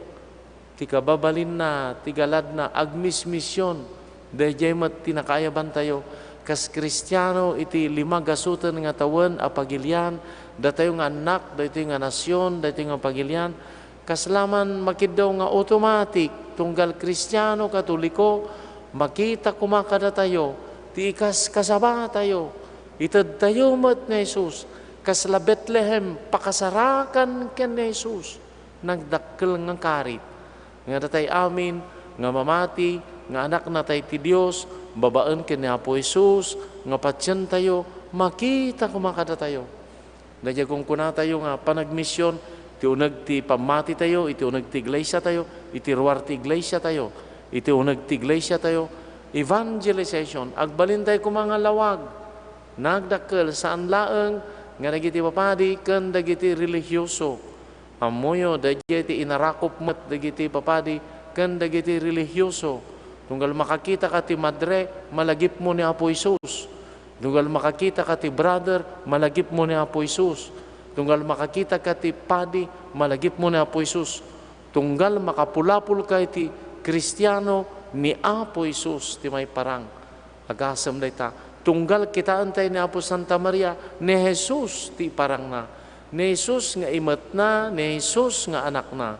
ti kababalinna, ti galadna, agmismision. Daydiay met ti nakaayabantayo kas Kristiano iti lima gasoten nga tawen a pagilian, datayo nga annak, daytoy nga nasion, daytoy nga pagilian, kasla man makiddaw nga automatic, tunggal Kristiano, Katoliko, makita koma kadatayo ti ikaskasabatayo. Itedtayo met ni Jesus, kasla Betlehem, pakasarakan ken ni Jesus. Nagdakkel nga karit nga datay amin nga mamati nga anaknatay ti Dios babaen ken ni Apo Jesus, nga patientayo, makita koma kadatayo. Daydiay kunkunatayo nga panagmision, iti uneg ti pammatitayo, iti uneg ti iglesiatayo, iti ruar ti iglesiatayo, iti uneg ti iglesiatayo, evangelization. Agbalintay koma nga lawag. Nagdakkel, saan laeng nga dagiti papadi ken dagiti relihioso. Ammoyo, daydiay ti inarakop met dagiti papadi ken dagiti relihioso. Tunggal makakitaka ti madre, malagipmo ni Apo Jesus. Tunggal makakitaka ti brother, malagipmo ni Apo Jesus. Tunggal makakitaka ti padi, malagipmo ni Apo Jesus. Tunggal makapulapolka iti Kristiano, ni Apo Jesus ti maiparang. Agasem dayta. Tunggal kitaentay ni Apo Santa Maria, ni Jesus ti iparangna. Ni Jesus nga imetna, ni Jesus nga anakna.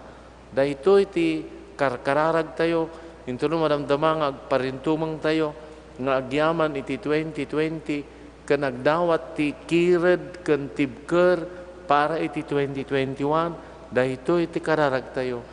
Daytoy ti karkararagtayo, intono madamdama nga agparintumengtayo nga agyaman iti twenty twenty ken agdawat ti kired ken tibker para iti twenty twenty-one. Daytoy ti kararagtayo.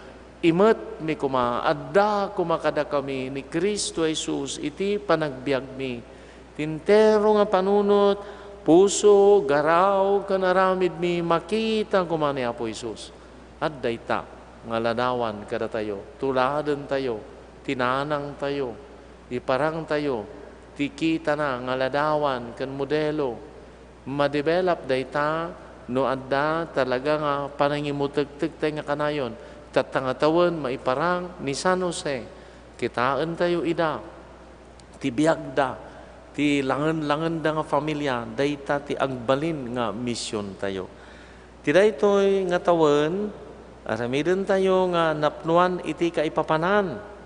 Imetmi koma, adda koma kadakami ni Cristo Jesus iti panagbiagmi. Ti entero nga panunot, puso, garaw, ken aramidmi, makita koma ni Apo Jesus. Adda ita nga ladawan kadatayo, tuladentayo, ti nanangtayo, iparangtayo ti kitana nga ladawan ken modelo. Madevelop dayta no adda talaga nga panangimutektektay nga kanayon, tatta nga tawen maiparang ni San Jose. Kitaentayo ida, ti biagda, ti langen-langenda nga familia, dayta ti agbalin nga misiontayo. Ti daytoy nga tawen, aramidentayo nga napnoan iti kaipapanan.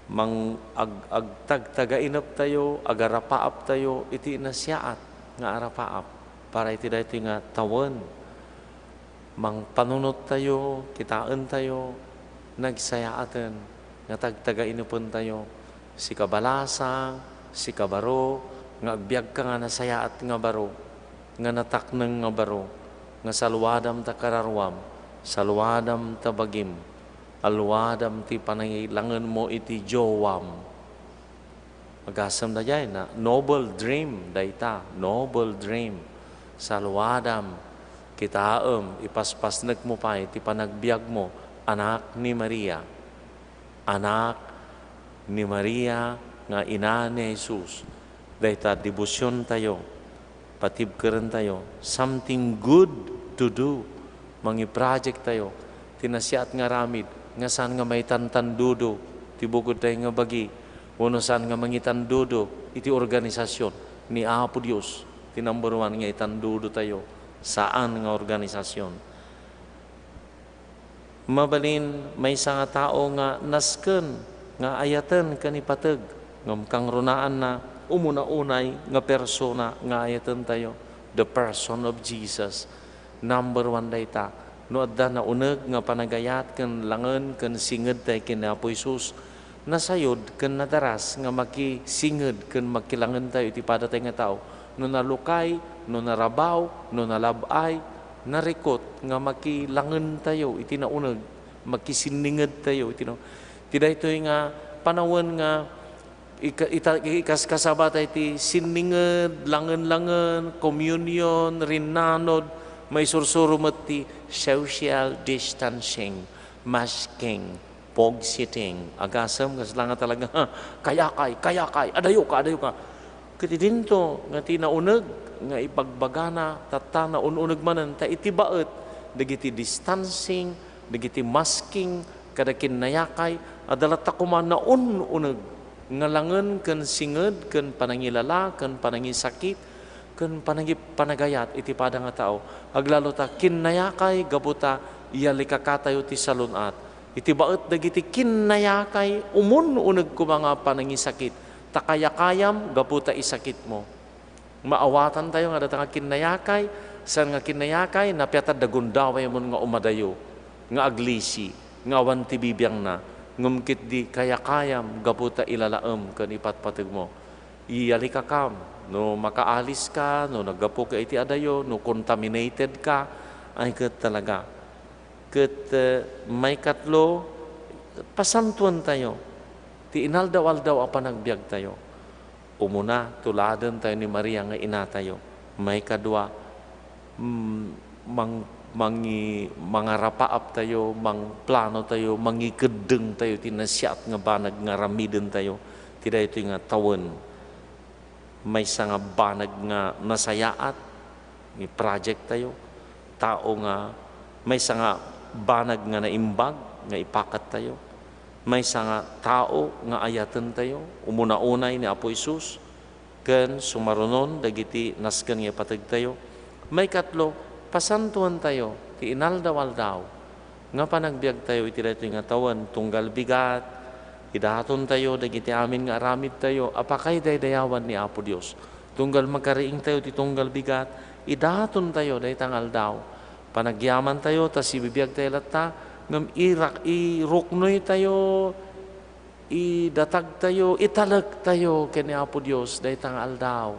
Mang-, ag-, agtagtagaineptayo, agarapaaptayo iti nasiaat nga arapaap para iti daytoy nga tawen. Mangpanunottayo, kitaentayo, nagsayaaten nga tagtagainepentayo. Sika, balasang, Sika baro, nga agbiagka nga nasayaat nga baro, nga natakneng nga baro, nga saluadam ta kararuam, saluadam ta bagim, aluadam ti panangilangenmo iti jowam. Agasem daydiay na noble dream dayta, noble dream. Saluadam, kitaem, ipaspasnekmo pay ti panagbiagmo, anak ni Maria. Anak ni Maria nga ina ni Jesus. Dayta debosiontayo, patibkerentayo, something good to do. Mangiproject tayo ti nasiat nga aramid nga saan nga maitantandudo ti bukodtayo nga bagi, wenno saan nga mangitandudo iti organisasyon ni Apo Dios. Ti number one nga itandudotayo, saan nga organisasyon. Mabalin, maysa nga tao nga nasken nga ayaten ken ipateg, ngem kangrunaanna, umuna unay nga persona nga ayatentayo, the person of Jesus. Number one dayta. No adda nauneg nga panagayat ken langen ken singedtay ken ni Apo Jesus, nasayod ken nadaras nga makisinged ken makilangentayo iti padatay nga tao. No nalukay, no narabaw, no nalab-ay, narikot nga makilangentayo iti nauneg, makisinningedtayo iti na-, ti daytoy nga panawen nga ika-, ita-, ikaskasabata iti sinninged, langen-langen, communion, rinnanod, maisursuro met ti social distancing, masking, pogsiting. Agasem, kasla nga talaga, "Ha, kayakay, kayakay, adayoka, adayoka." Ket idinto nga ti nauneg nga ibagbagana, tatta naun-uneg manen, ta iti baet dagiti distancing, dagiti masking, kada kinnayakay, adda latta koma naun-uneg nga langen ken singed, ken panangilala, ken panangisakit, ken panangi-, panagayat iti pada nga tao. Aglalo ta kinnayakay gapu ta iyalikakatayo ti salun-at. Iti baet dagiti kinnayakay, umun-uneg koma nga panangisakit, ta kayakayam gapu ta isakitmo. Maawatantayo nga data nga kinnayakay, saan nga kinnayakay, napiatad da gundawayamon nga umadayo, nga aglisi, nga awan ti bibiangna, ngem ketdi kayakayam gapu ta ilalaem ken ipatpategmo. Iyalikakam, no makaaliska, no naggapuka iti adayo, no contaminated ka, ay ket talaga. Ket, eh, maikatlo, pasantuentayo ti inaldaw-aldaw a panagbiagtayo. Umuna, tuladentayo ni Maria nga inatayo. Maikadua, mm, mang-, mangi-, mangarapaaptayo, mangplanotayo, mangikeddengtayo ti nasiat nga banag nga aramidentayo ti daytoy nga tawen. Maysa nga banag nga nasayaat, nga project tayo, tao nga maysa nga banag nga naimbag nga ipakat tayo, maysa nga tao nga ayaten tayo, umuna unay ni Apo Jesus, ken sumarunon dagiti nasken nga ipateg tayo. Maikatlo, pasantuan tayo ti inaldaw-aldaw nga panagbiag tayo iti daytoy nga tawen, tunggal bigat, idaton tayo dagiti amin nga aramid tayo a pakay daydayawan ni Apo Dios. Tunggal makariing tayo ti tunggal bigat, idaton tayo dayta nga aldaw. Panagyaman tayo ta sibibiag tayo latta, ngem irak-, iruknoy tayo, idatag tayo, italek tayo ken ni Apo Dios dayta nga aldaw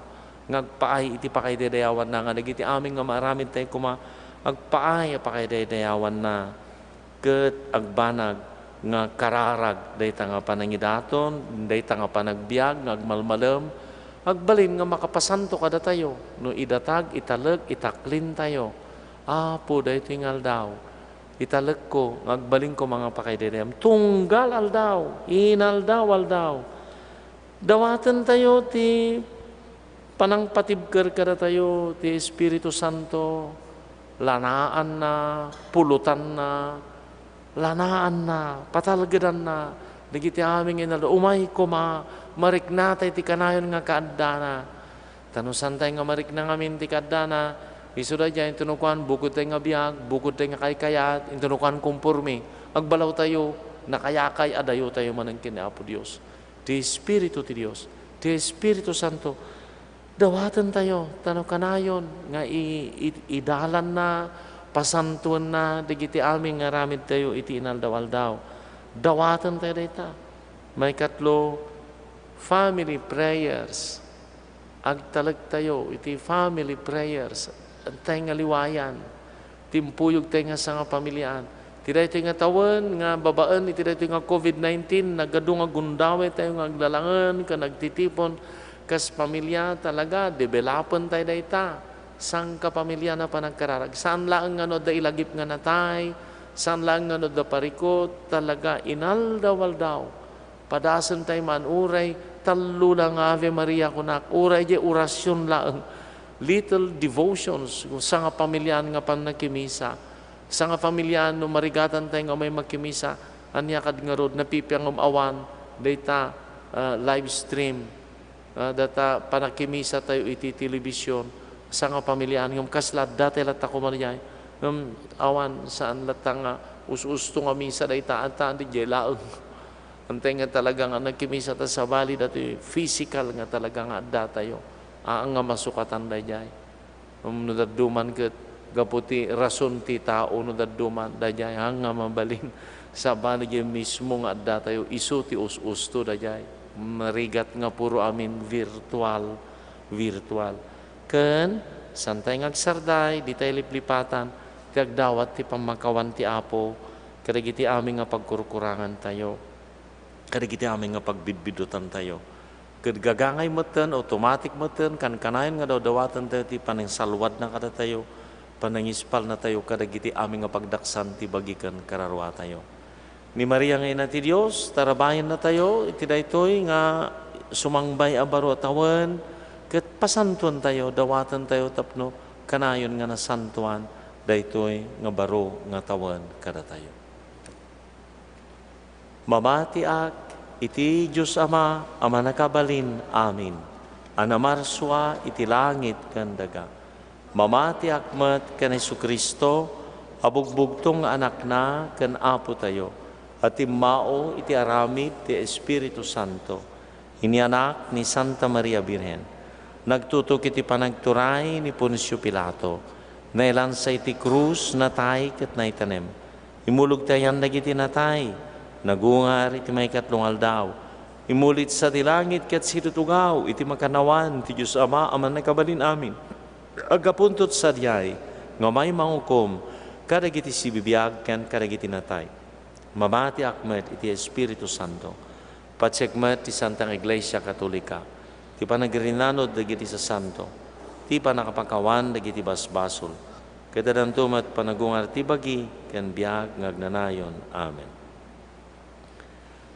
nga agpaay iti pakay daydayawanna, nga dagiti amin nga maaramid tayo koma agpaay a pakay daydayawanna. Ket agbanag nga kararag dayta nga panangidaton, dayta nga panagbiag nga agmalmalem, agbalin nga makapasanto kadatayo no idatag, italek, itaklin tayo. Apo, daytoy nga aldaw, italekko nga agbalinko nga pakay daydayam. Tunggal aldaw, inaldaw-aldaw. Dawaten tayo ti panangpatibker kadatayo ti Espiritu Santo, lanaanna, pulotanna, lanaanna, patalgedanna, dagiti amin nga inaldaw. Umay koma, mariknatay ti kanayon nga kaaddana. Ta no saantay nga marikna ngamin ti kaaddana, isu daydiay, intono kuan, bukodtay nga biag, bukodtay nga kaykayat, intono kuan, komporme, agbalawtayo, nakayakay, adayotayo manen ken ni Apo Dios. Ti Espiritu ti Dios, ti Espiritu Santo, dawatentayo, ta no kanayon nga i-, i-, idalanna, pasantuenna dagiti amin nga aramidtayo iti inaldaw-aldaw. Dawatentayo dayta. Maikatlo, Family prayers. Agtalektayo iti family prayers. Adtay nga liwayan. Timpuyogtay nga sangapamiliaan. Ti daytoy nga tawen nga babaen iti daytoy nga covid nineteen, nagadu nga gundaway tayo nga aglalangen ken agtitipon kas pamilya, talaga, developentayo dayta. Sangkapamiliaan a panagkararag. Saan laeng nga no adda ilagip nga natay, saan laeng nga no adda parikut, talaga, inaldaw-aldaw. Padasentayo man uray tallo la nga Ave Maria kunak, uray diay orasion laeng, little devotions, sangapamiliaan nga pannakimisa, sangapamiliaan no marigatantayo nga umay makimisa, ania kad ngarud, napipiangem awan dayta, ah, live stream, ah, data pannakimisa tayo iti television, sangapamiliaan ngem kasla adda tay latta koma diay, ngem awan, saan latta nga us-usto nga misa dayta, anta, diay laeng. Antay nga talaga nga nagkimisa ta sabali datoy physical nga talaga nga adda tayo. Haan nga masukatan daydiay. Um, no dadduman ket gapu ti rason ti tao no dadduman daydiay, haan nga mabalin. Sabali diay mismo nga adda tayo, isu ti us-usto daydiay. Narigat nga puro amin virtual, virtual. Ken, santay nga agsarday, ditay liplipatan, ti agdawat ti pammakawan ti Apo, kadagiti amin nga pagkurkurangan tayo. Kadagiti amin nga pagbidbidutan tayo. Ket gagangay metten, automatic metten, kankanayon nga dawdawaten tayo ti panangsalwadna kadatayo, panangispalna tayo kadagiti amin nga pagdaksan ti bagi ken kararua tayo. Ni Maria nga Ina ti Dios, tarabayenna tayo iti daytoy nga sumangbay a baro a tawen, ket pasantuan tayo, dawaten tayo tapno kanayon nga nasantuan daytoy nga baro nga tawen kadatayo. Mamatiak iti Dios Ama a Mannakabalin-amin, a namarsua iti langit ken daga. Mamatiak met ken Jesu-Cristo a bugbugtong nga Anakna ken Apotayo, a timmao iti aramid ti Espiritu Santo. Inianak ni Santa Maria Birhen. Nagtutok iti panagturay ni Poncio Pilato. Nailansa iti krus, natay ket naitanem. Immulog ti ayan dagiti natay. Nagungar iti maikatlo nga aldaw. Immulit sadi langit ket situtugaw iti makannawan ti Dios Ama a Mannakabalin-amin. Aggapunto sadiay nga umay mangukom kadagiti sibibiag ken kadagiti natay. Mamatiak met iti Espiritu Santo. Patiek met ti Santa nga Iglesia Katolika, ti panagrinanod dagiti sasanto, ti pannakapakawan dagiti basbasol, ket addanto met panagungar ti bagi ken biag nga agnanayon. Amen.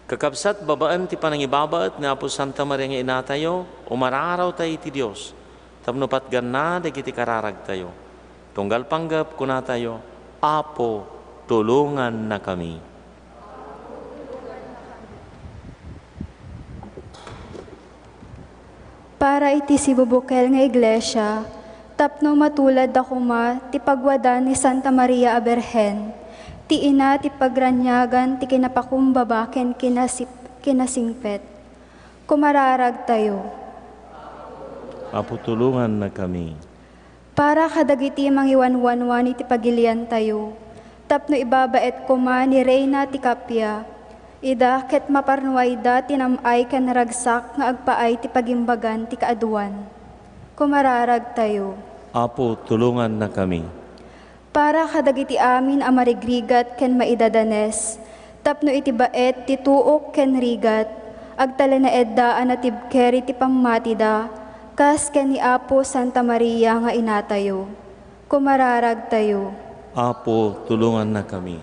Kakabsat, babaen ti panangibabaet ni Apo Santa Maria nga Inatayo, umararaw tayo iti Dios tapno patganna dagiti kararagtayo. Tunggal panggep, kunatayo, "Apo, tulongannakami." Para iti sibubukel nga iglesia, tapno matulad da koma ti pagwada ni Santa Maria a Birhen, ti ina ti pagraniagan ti kinapakumbaba ken kinasip-, kinasingpet. Kumararagtayo. Apo, tulongannakami. Para kadagiti mangiwanwanwan iti pagiliantayo, tapno ibabaet koma ni Reyna ti Kappia, ida ket maparnuayda ti nam-ay ken naragsak nga agpaay ti pagimbagan ti kaaduan. Kumararagtayo. Apo, tulongannakami. Para kadagiti amin a marigrigat ken maidadanes, tapno iti baet ti tuok ken rigat, agtalinaedda a natibker iti pammatida, kas ken ni Apo Santa Maria nga Inatayo. Kumararagtayo. Apo, tulongannakami.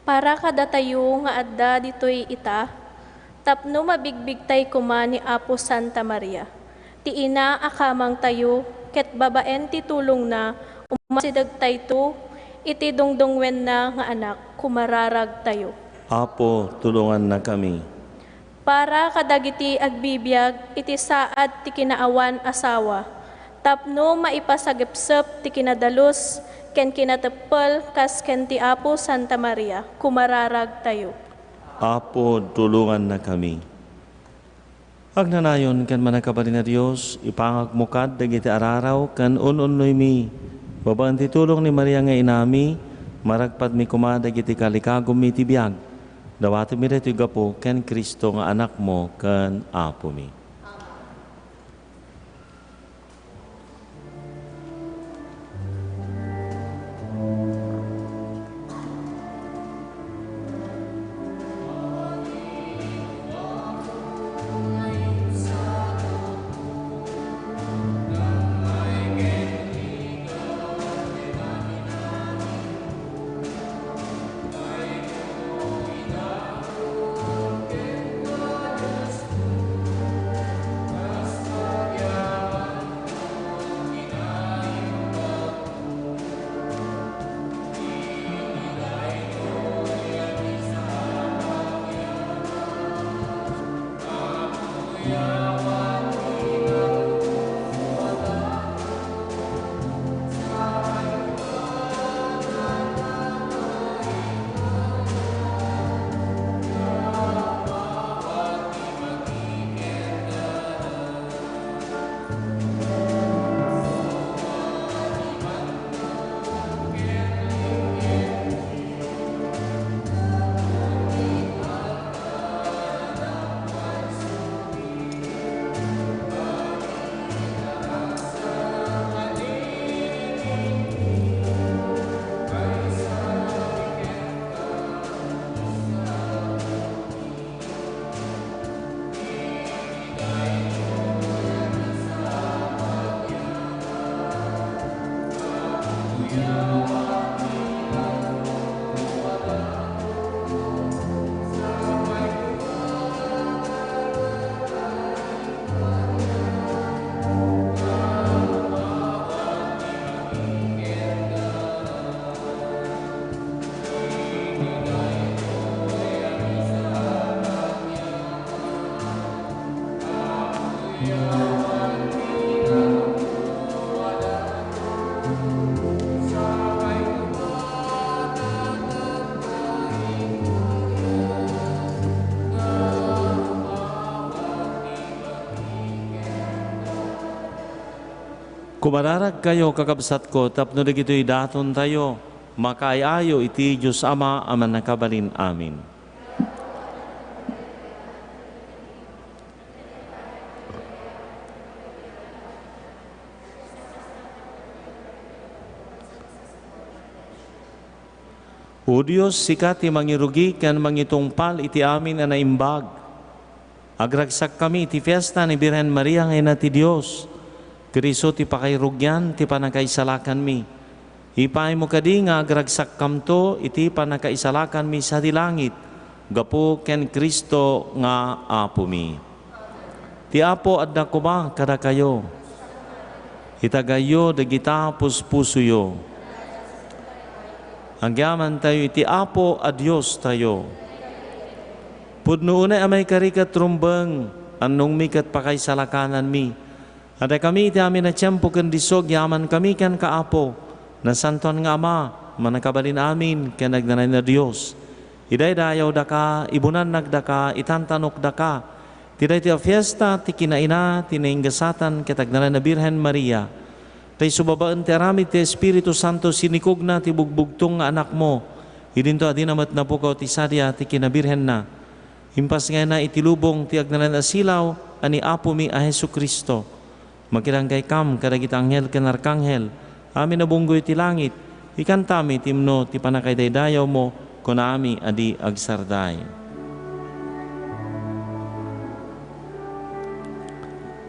Para kadatayo nga adda ditoy ita, tapno mabigbigtay koma ni Apo Santa Maria, ti ina a kamangtayo, ket babaen ti tulongna, umasidegtayto iti dungdungngoenna nga Anak, kumararagtayo. Apo, tulongannakami. Para kadagiti agbibiag iti saad ti kinaawan a sawa, tapno maipasagepsep ti kinadalus ken kinateppel kas ken ti Apo Santa Maria, kumararagtayo. Apo, tulongannakami. Agnanayon ken mannakabalin a Dios, ipangagmo kad dagiti araraw ken un-unnoymi, babaen ti tulong ni Maria nga inami, Maragpadmi koma dagiti kalikagummi iti biag. Dawatemmi daytoy gapu ken Cristo nga Anakmo ken Apomi. Kumararagkayo, kakabsatko, tapno dagitoy datontayo, makaay-ayo iti Dios Ama a Mannakabalin-amin. O Dios, sika ti mangirugi ken mangitungpal iti amin a naimbag. Agragsakkami iti fiesta ni Birhen Maria nga Ina ti Dios. Ken isu ti pakairugian ti pannakaisalakanmi. Ipaaymo kadi nga agragsakkamto iti pannakaisalakanmi sadi langit, gapu ken Cristo nga Apomi. Ti Apo adda koma kadakayo. Itagayyo dagita puspusoyo. Agyamantayo iti Apo a Diostayo. Pudno unay a maikari ket rumbeng, annongmi ket pakaisalakananmi. Adda kami iti amin a tiempo ken disso agyamankami kenka, Apo, Nasantoan nga Ama, Mannakabalin-amin ken Agnanayon a Dios. Idaydayawdaka, ibunannagdaka, itantanokdaka. Ti daytoy a fiesta ti kinaina ti nainggasatan ket agnanayon a Birhen Maria. Ta isu babaen ti aramid ti Espiritu Santo, sinikogna ti bugbugtong nga Anakmo. Idinto a dina met napukaw ti sadia ti kinabirhenna. Impasngayna iti lubong ti agnanayon a silaw a ni Apomi a Jesu-Cristo. Makiranggaykam kadagiti anghel ken arkanghel, amin a bunggoy ti langit, ikantami ti imno ti pannakaidaydayawmo, kunami a di agsarday.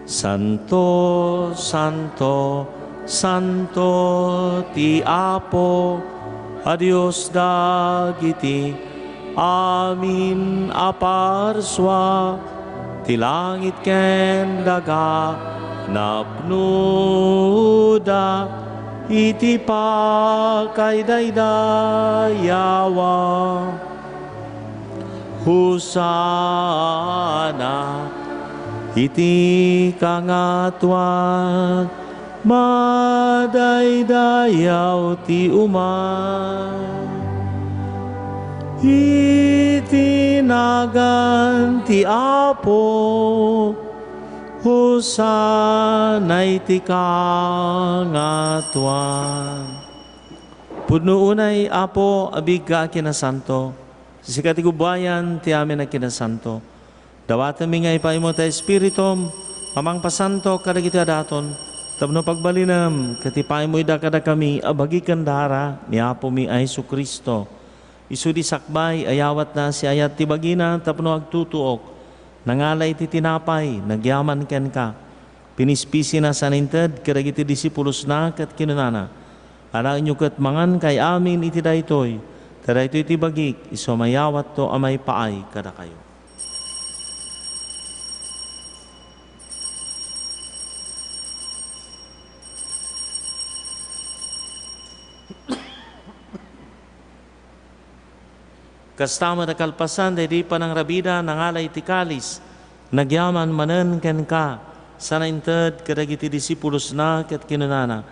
Santo, santo, santo ti Apo a Dios dagiti amin a parsua. Ti langit ken daga napnoda iti pakaidaydayawa. Hosanna iti kangatoan. Madaydayaw ti uma iti nagan ti Apo. Hosanna iti kangatoan. Pudno unay, Apo, a biag nga a kinasanto, sika ti gubbuayan ti amin a kinasanto. Dawatenmi nga ipaaymo ti Espiritum a mangpasanto kadagiti adaton tapno pagbalinem ket ipaaymo ida kadakami a bagi ken dara ni Apomi a Jesu-Cristo. Isu ti sakbay a yawatna siayat ti bagina tapno agtutuok. Nangala iti tinapay, nagyaman kenka. Pinispisina sa nainted kadagiti disipulosna ket kinunana, "Alaenyo ket mangankay amin iti daytoy, ta daytoy ti bagik, isu a mayawatto a maipaay kadakayo." Kasta met a kalpasan daydi panangrabida, nangala iti kalis, nagyaman manen kenka, sa nainted kadagiti disipulosna ket kinunana,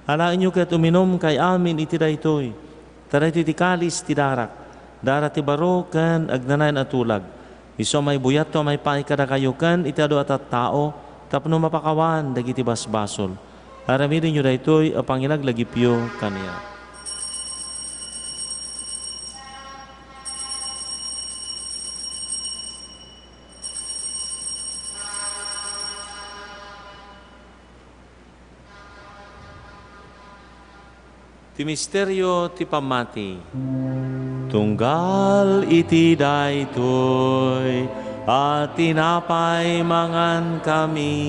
"Alaenyo ket uminumkay amin iti daytoy, ta daytoy ti kalis ti darak, dara ti baro ken agnanayon a tulag. Isu a maibuyatto a maipaay kadakayo ken iti adu a tattao tapno mapakawan dagiti basbasol. Aramidenyo daytoy a pangilaglagipyo kaniak." Ti misterio ti pammati. Tunggal iti daytoy a tinapay mangankami,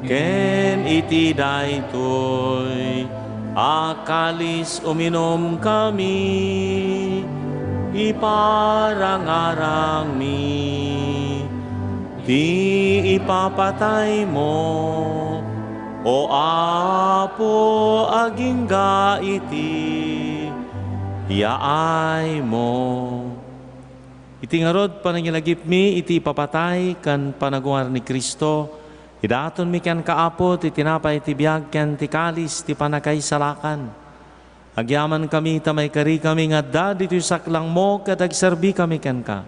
ken iti daytoy a kalis uminumkami, iparangarangmi ti ipapataymo, O Apo, agingga iti yaaymo. Iti ngarud, panangilagipmi iti ipapatay ken panagungar ni Cristo, idatonmi kenka, Apo, ti tinapay ti biag ken ti kalis ti pannakaisalakan. Agyamankami ta maikarikami nga adda ditoy saklangmo ket agserbikami kenka.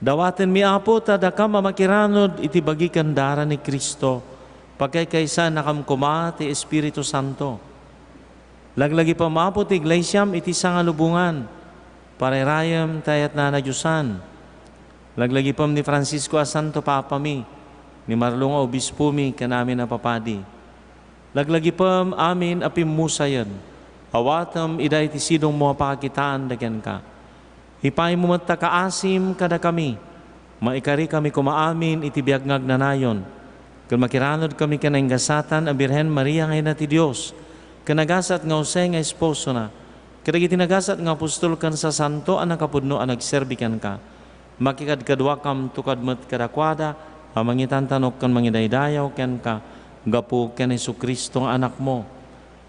Dawatenmi, Apo, ta dakam a makiranod iti bagi ken dara ni Cristo, pagkaykaysaennakam koma ti Espiritu Santo. Laglagipem, Apo, ti iglesiam iti sangalubongan, parayrayem ti ayatna a nadiosan. Laglagipem ni Francisco a Santo Papami, ni Marlon a Obispomi, ken amin a papadi. Laglagipem amin a pimmusayen. Awatem ida iti sidongmo a pakakitaan da kenka. Ipaaymo met ta kaasim kadakami. Maikarikami koma amin iti biag nga agnanayon, ken makiranodkami ken nagasat a Birhen Maria nga Ina ti Dios, ken nagasat nga Jose nga esposona, kadagiti nagasat nga apostol ken sasanto a nakapudno a nagserbi kenka. Makikadkaduakam tukad met kadakuada a mangitantanok ken mangidaydayaw kenka gapu ken Jesu-Cristo nga Anakmo.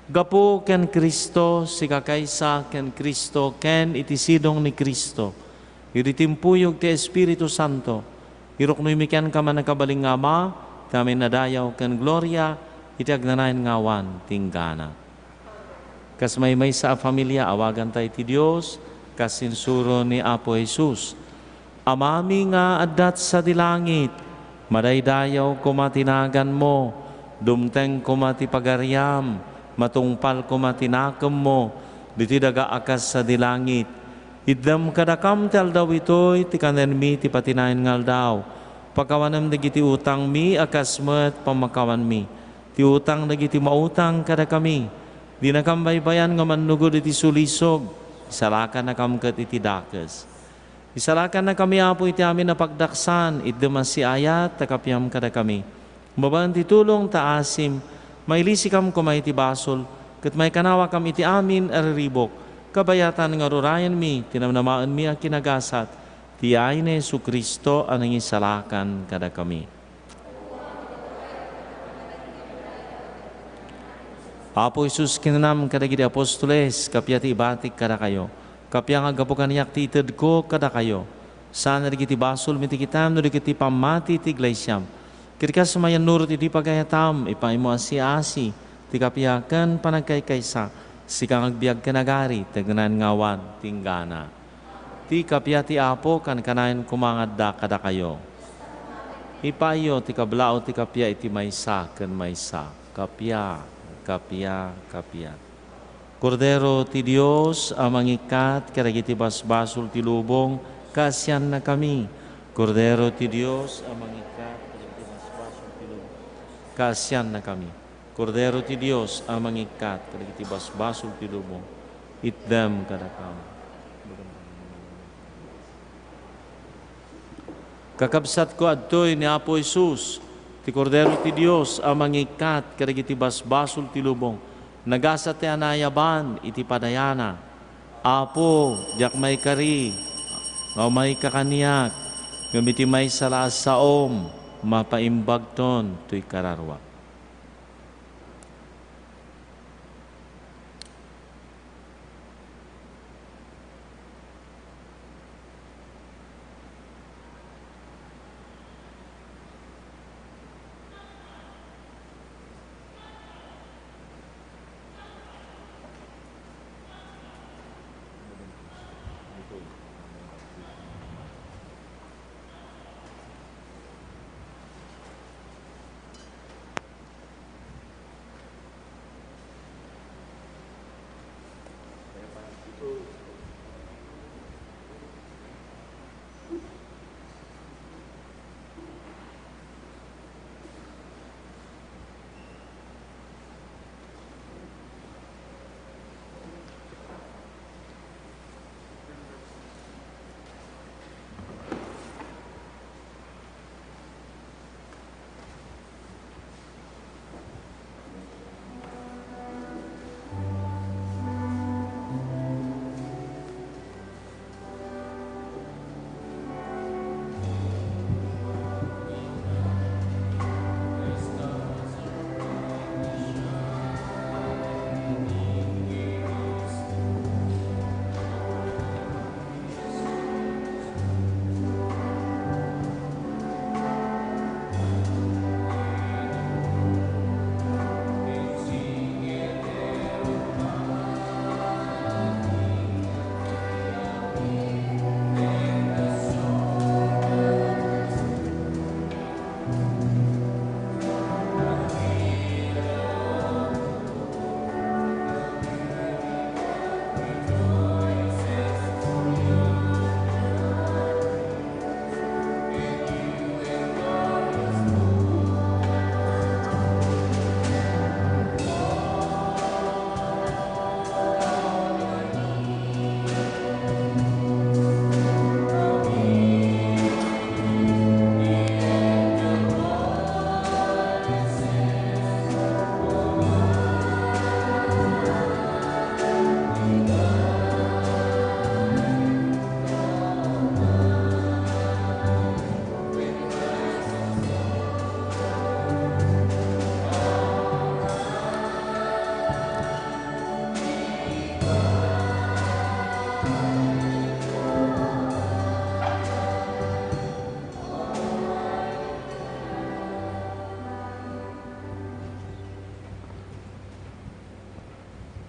Gapu ken Cristo, sika kaysa ken Cristo, ken iti sidong ni Cristo, idi timpuyog ti Espiritu Santo, iruknoymi kenka, mannakabalin nga Ama, ti amin a dayaw ken gloria iti agnanayon nga awan ti inggana. Kas maymaysa a familia, awaganta iti Dios, kas insuro ni Apo Jesus, Amami nga addat sadi langit, madaydayaw koma ti naganmo, dumteng koma ti pagariam, matungpal koma ti nakemmo, ditoy daga a kas sadi langit. Itdem kadakam ti aldaw itoy ti kanenmi ti patinayon nga aldaw. Pakawanem dagiti utangmi a kas met pammakawanmi ti utang dagiti mautang kadakami. Dinakam baybayan nga mannugod iti sulisog, isalakannakam ket iti dakes. Isalakannakami, Apo, iti amin a pagdaksan, itdem a siayat ta kapiam kadakami. Babaen ti tulong ta asim, mailisikam koma iti basol, ket maikanawakam iti amin a riribuk, kabayatan nga rurayenmi ti namnamaenmi a kinagasat, ti yaay ni Jesu-Cristo a nangisalakan kadakami. Apo Jesus, kinunam kadagiti apostoles, kappia ti ibatik kadakayo, kappia nga aggapu kaniak ti itedko kadakayo. Saan a dagiti basolmi ti kitam no dagiti pammati ti iglesiam. Ket kas mayannurot iti pagayatam, ipaaymo a siasi ti kappia ken panagkaykaysa, sika nga agbiag ken agari ti agnanayon nga awan ti inggana. Ti kappia ti Apo kankanayon koma nga adda kadakayo. Ipaayyo ti kablaaw ti kappia iti maysa ken maysa. Kappia, kappia, kappia. Kordero ti Dios a mangikkat kadagiti basbasol ti lubong, kaasiannakami. Kordero ti Dios a mangikkat kadagiti basbasol ti lubong, kaasiannakami. Kordero ti Dios a mangikkat kadagiti basbasol ti lubong, itdem kadakami. Kakabsatko, adtoy ni Apo Jesus, ti Kordero ti Dios a mangikkat kadagiti basbasol ti lubong. Nagasat ti anayaban iti padayana. Apo, diak maikari nga umayka kaniak, ngem iti maysa la a saom, mapaimbagton toy kararuak.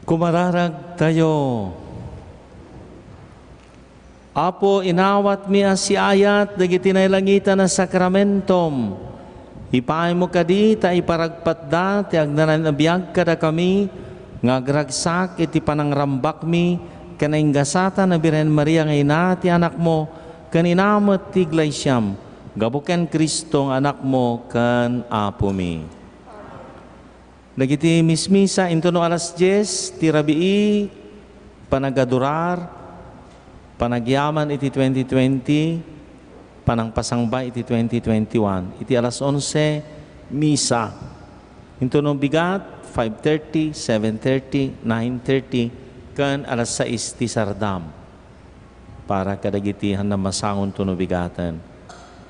Kumararagtayo. Apo, inawatmi a siaayat dagiti nailangitan a sakramentom. Ipaaymo kadi ta iparagpatda ti agnanayon a biag kadakami nga agragsak iti panangrambakmi ken nainggasatan a Birhen Maria nga ina ti Anakmo ken ina met ti Iglesiam, gapu ken Cristo nga Anakmo ken Apomi. Dagiti mismisa intono alas dies ti rabii, panagadurar, panagyaman iti twenty twenty, panangpasangba iti twenty twenty-one. Iti alas onse, misa. Intono bigat, five thirty, seven thirty, nine thirty, ken alas sais ti sardam. Para kadagiti haanna masango intono bigaten.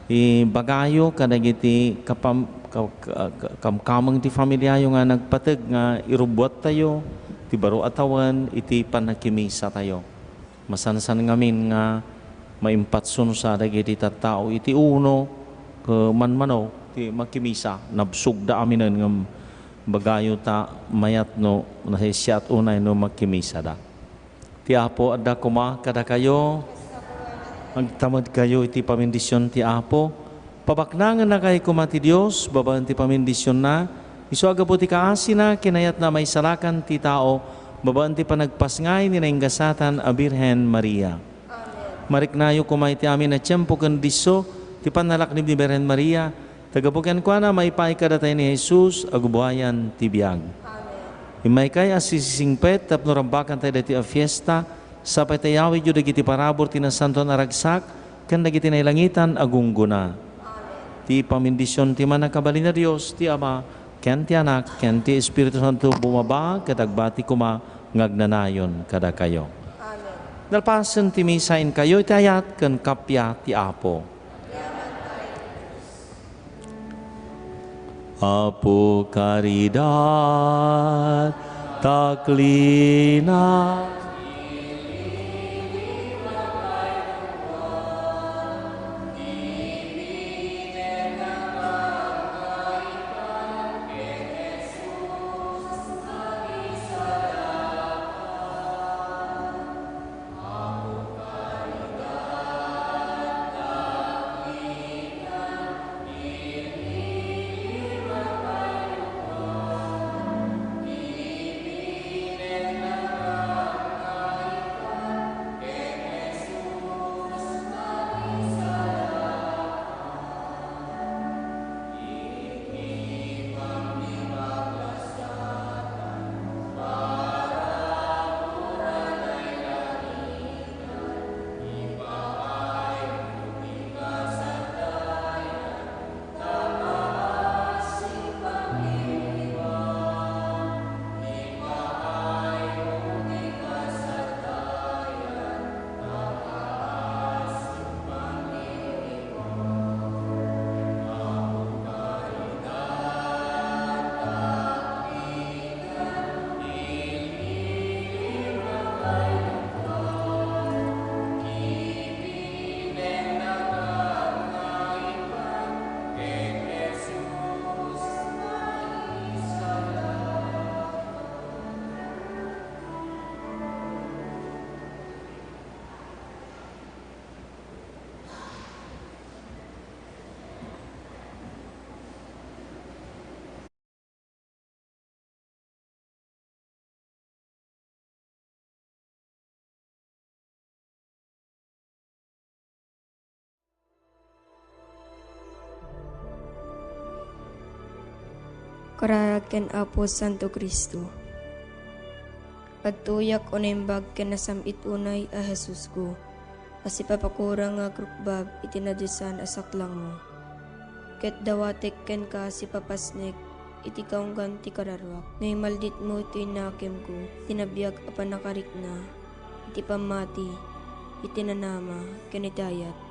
Ibagayo kadagiti kapam-, ka-, ka-, ka-, kamkameng ti familiayo nga nagpateg nga irubbuattayo ti baro a tawen iti pannakimisatayo. Masansan ngamin nga maimpatsunsa dagiti tattao iti uno ket manmano ti makimisa. Nabsogda aminen ngem bagayo ta mayat no nasaisiat unay no makimisada. Ti Apo adda koma kadakayo. Agtamedkayo iti pamindision ti Apo. Pabaknangennakay koma ti Dios babaen ti pamindisionna. Isu a gapu ti kaasina, kinayatna a maisalakan ti tao Babaen ti panagpasngay ni naingasatan a Birhen Maria. Mariknayo koma iti amin a tiempo ken disso ti pannalaknib ni Birhen Maria, ta gapu kenkuana, maipaay kadatayo ni Jesus a gubuayan ti biag. Immaykay a sisisingpet tapno rambakantayo daytoy a fiesta, sapay ta iyawidyo dagiti parabur ti nasantoan a ragsak ken dagiti nailangitan a gunggona. Ti pamendisyon ti Mannakabalin a Dios, ti Ama, ken ti Anak, ken ti Espiritu Santo, bumaba ket agbati koma nga agnanayon kadakayo. Amen. Nalpasen ti misa, inkayo iti ayat ken kappia ti Apo. Apo, karidad, taklina. Kararag ken Apo Santo Cristo. Agtuyak o naimbag ken nasam-it unay a Jesusko, a sipapakurang nga agrukbab iti nadiosan a saklangmo. Ket dawatek kenka a sipapasnek iti kaunggan ti kararuak. No imalditmo iti nakemko, iti nabiag a pannakarikna, iti pammati, iti nanama, ken iti ayat.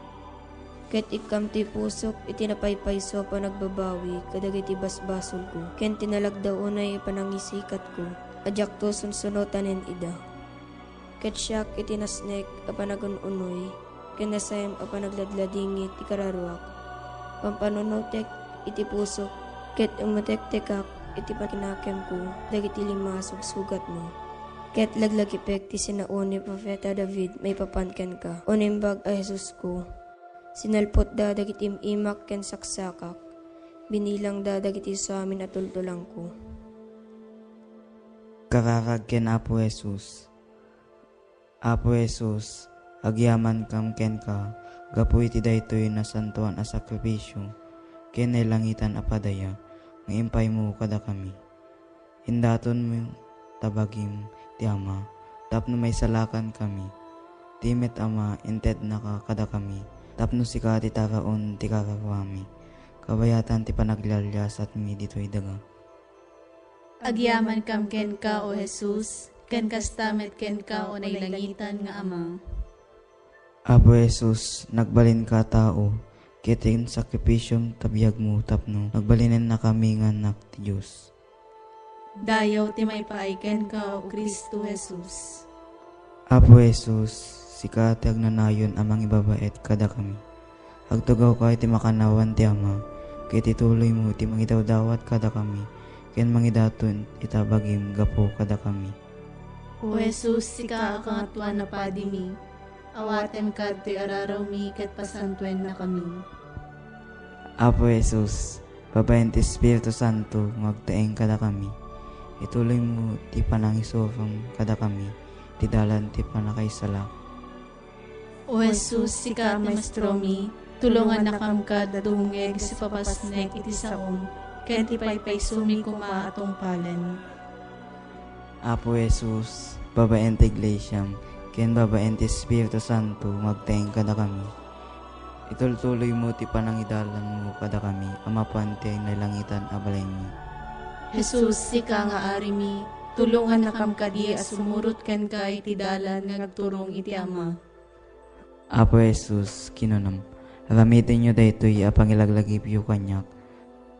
Ket ikkam ti pusok iti napaypayso a panagbabawi kadagiti basbasolko, ken ti nalagda unay a panangisikatko a diakto sunsunotanen ida. Ket siak iti nasnek a panagun-unoy, ken nasayam a panagladladingit ti kararuak. Pampanunotek iti pusok, ket umetektekak iti pakinakemko dagiti lima a sugsugatmo. Ket laglagipek ti sinaon ni Profeta David maipapan kenka, o Naimbag a Jesusko. Sinalpotda dagiti im-imak ken saksakak, binilangda dagiti suamin a tultulangko. Kararag ken Apo Jesus. Apo Jesus, agyamankam kenka gapu iti daytoy nasantoan a sakrifisio ken nailangitan a padaya nga impaymo kadakami. Indatonmo ta bagim ti Ama tapno maisalakan kami. Ti met Ama, intednaka kadakami tapno sika ti taraon ti kararuami, kabayatan ti panaglialiasatmi ditoy daga. Agyamankam kenka, O Jesus, ken kasta met kenka, O nailangitan nga Ama. Apo Jesus, nagbalinka a tao, ket ti sakrifisiom ta biagmo tapno nagbalinennakami nga annak ti Dios. Dayaw ti maipaay kenka, O Cristo Jesus. Apo Jesus, sika ti agnanayon a mangibabaet kadakami. Agtugawka iti makannawan ti Ama, ket ituloymo iti mangidawdawat kadakami, ken mangidaton ita bagim gapu kadakami. O Jesus, sika a Kangatoan a Padimi, awatenka ditoy ararawmi ket pasantuennakami. Apo Jesus, babaen ti Espiritu Santo nga agtaeng kadakami, Ituloymo ti panangisurom kadakami, ti dalan ti pannakaisalak. O Jesus, sika ti maestromi, tulongannakam a dumngeg iti papasnek iti saom, ken ti paypaysomi koma a tungpalen. Apo Jesus, babaen ti iglesiam, ken babaen ti Espiritu Santo, agteng kadakami. Itultuloymo ti panangidalanmo kadakami a mapan ti nailangitan a balaymi. Jesus, sika nga arimi, tulongannakam kadi a sumurot kenka iti dalan nga agturong iti Ama. Apo Jesus, kinunam, aramidenyo daytoy a pangilaglagipyo kaniak,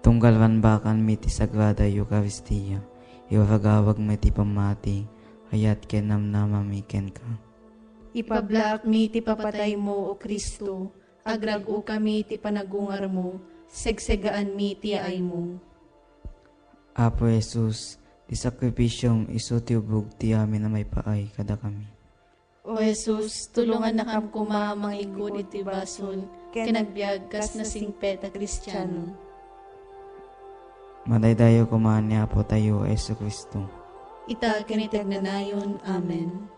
tunggal rambakanmi ti Sagrada Eukaristia, iwaragawagmi ti pammati, ayat ken namnamami kenka. Ipablaakmi ti papataymo, O Cristo, agrag-okami ti panagungarmo, segsegaanmi ti yaaymo. Apo Jesus, ti sakrifisiom isu ti ubog ti amin a maipaay kadakami. O Jesus, tulongannakam koma a mangikut iti basol ken agbiag kas nasingpet a Kristiano. Madaydayaw koma ni Apotayo a Jesu-Cristo. Ita ken iti agnanayon. Amen.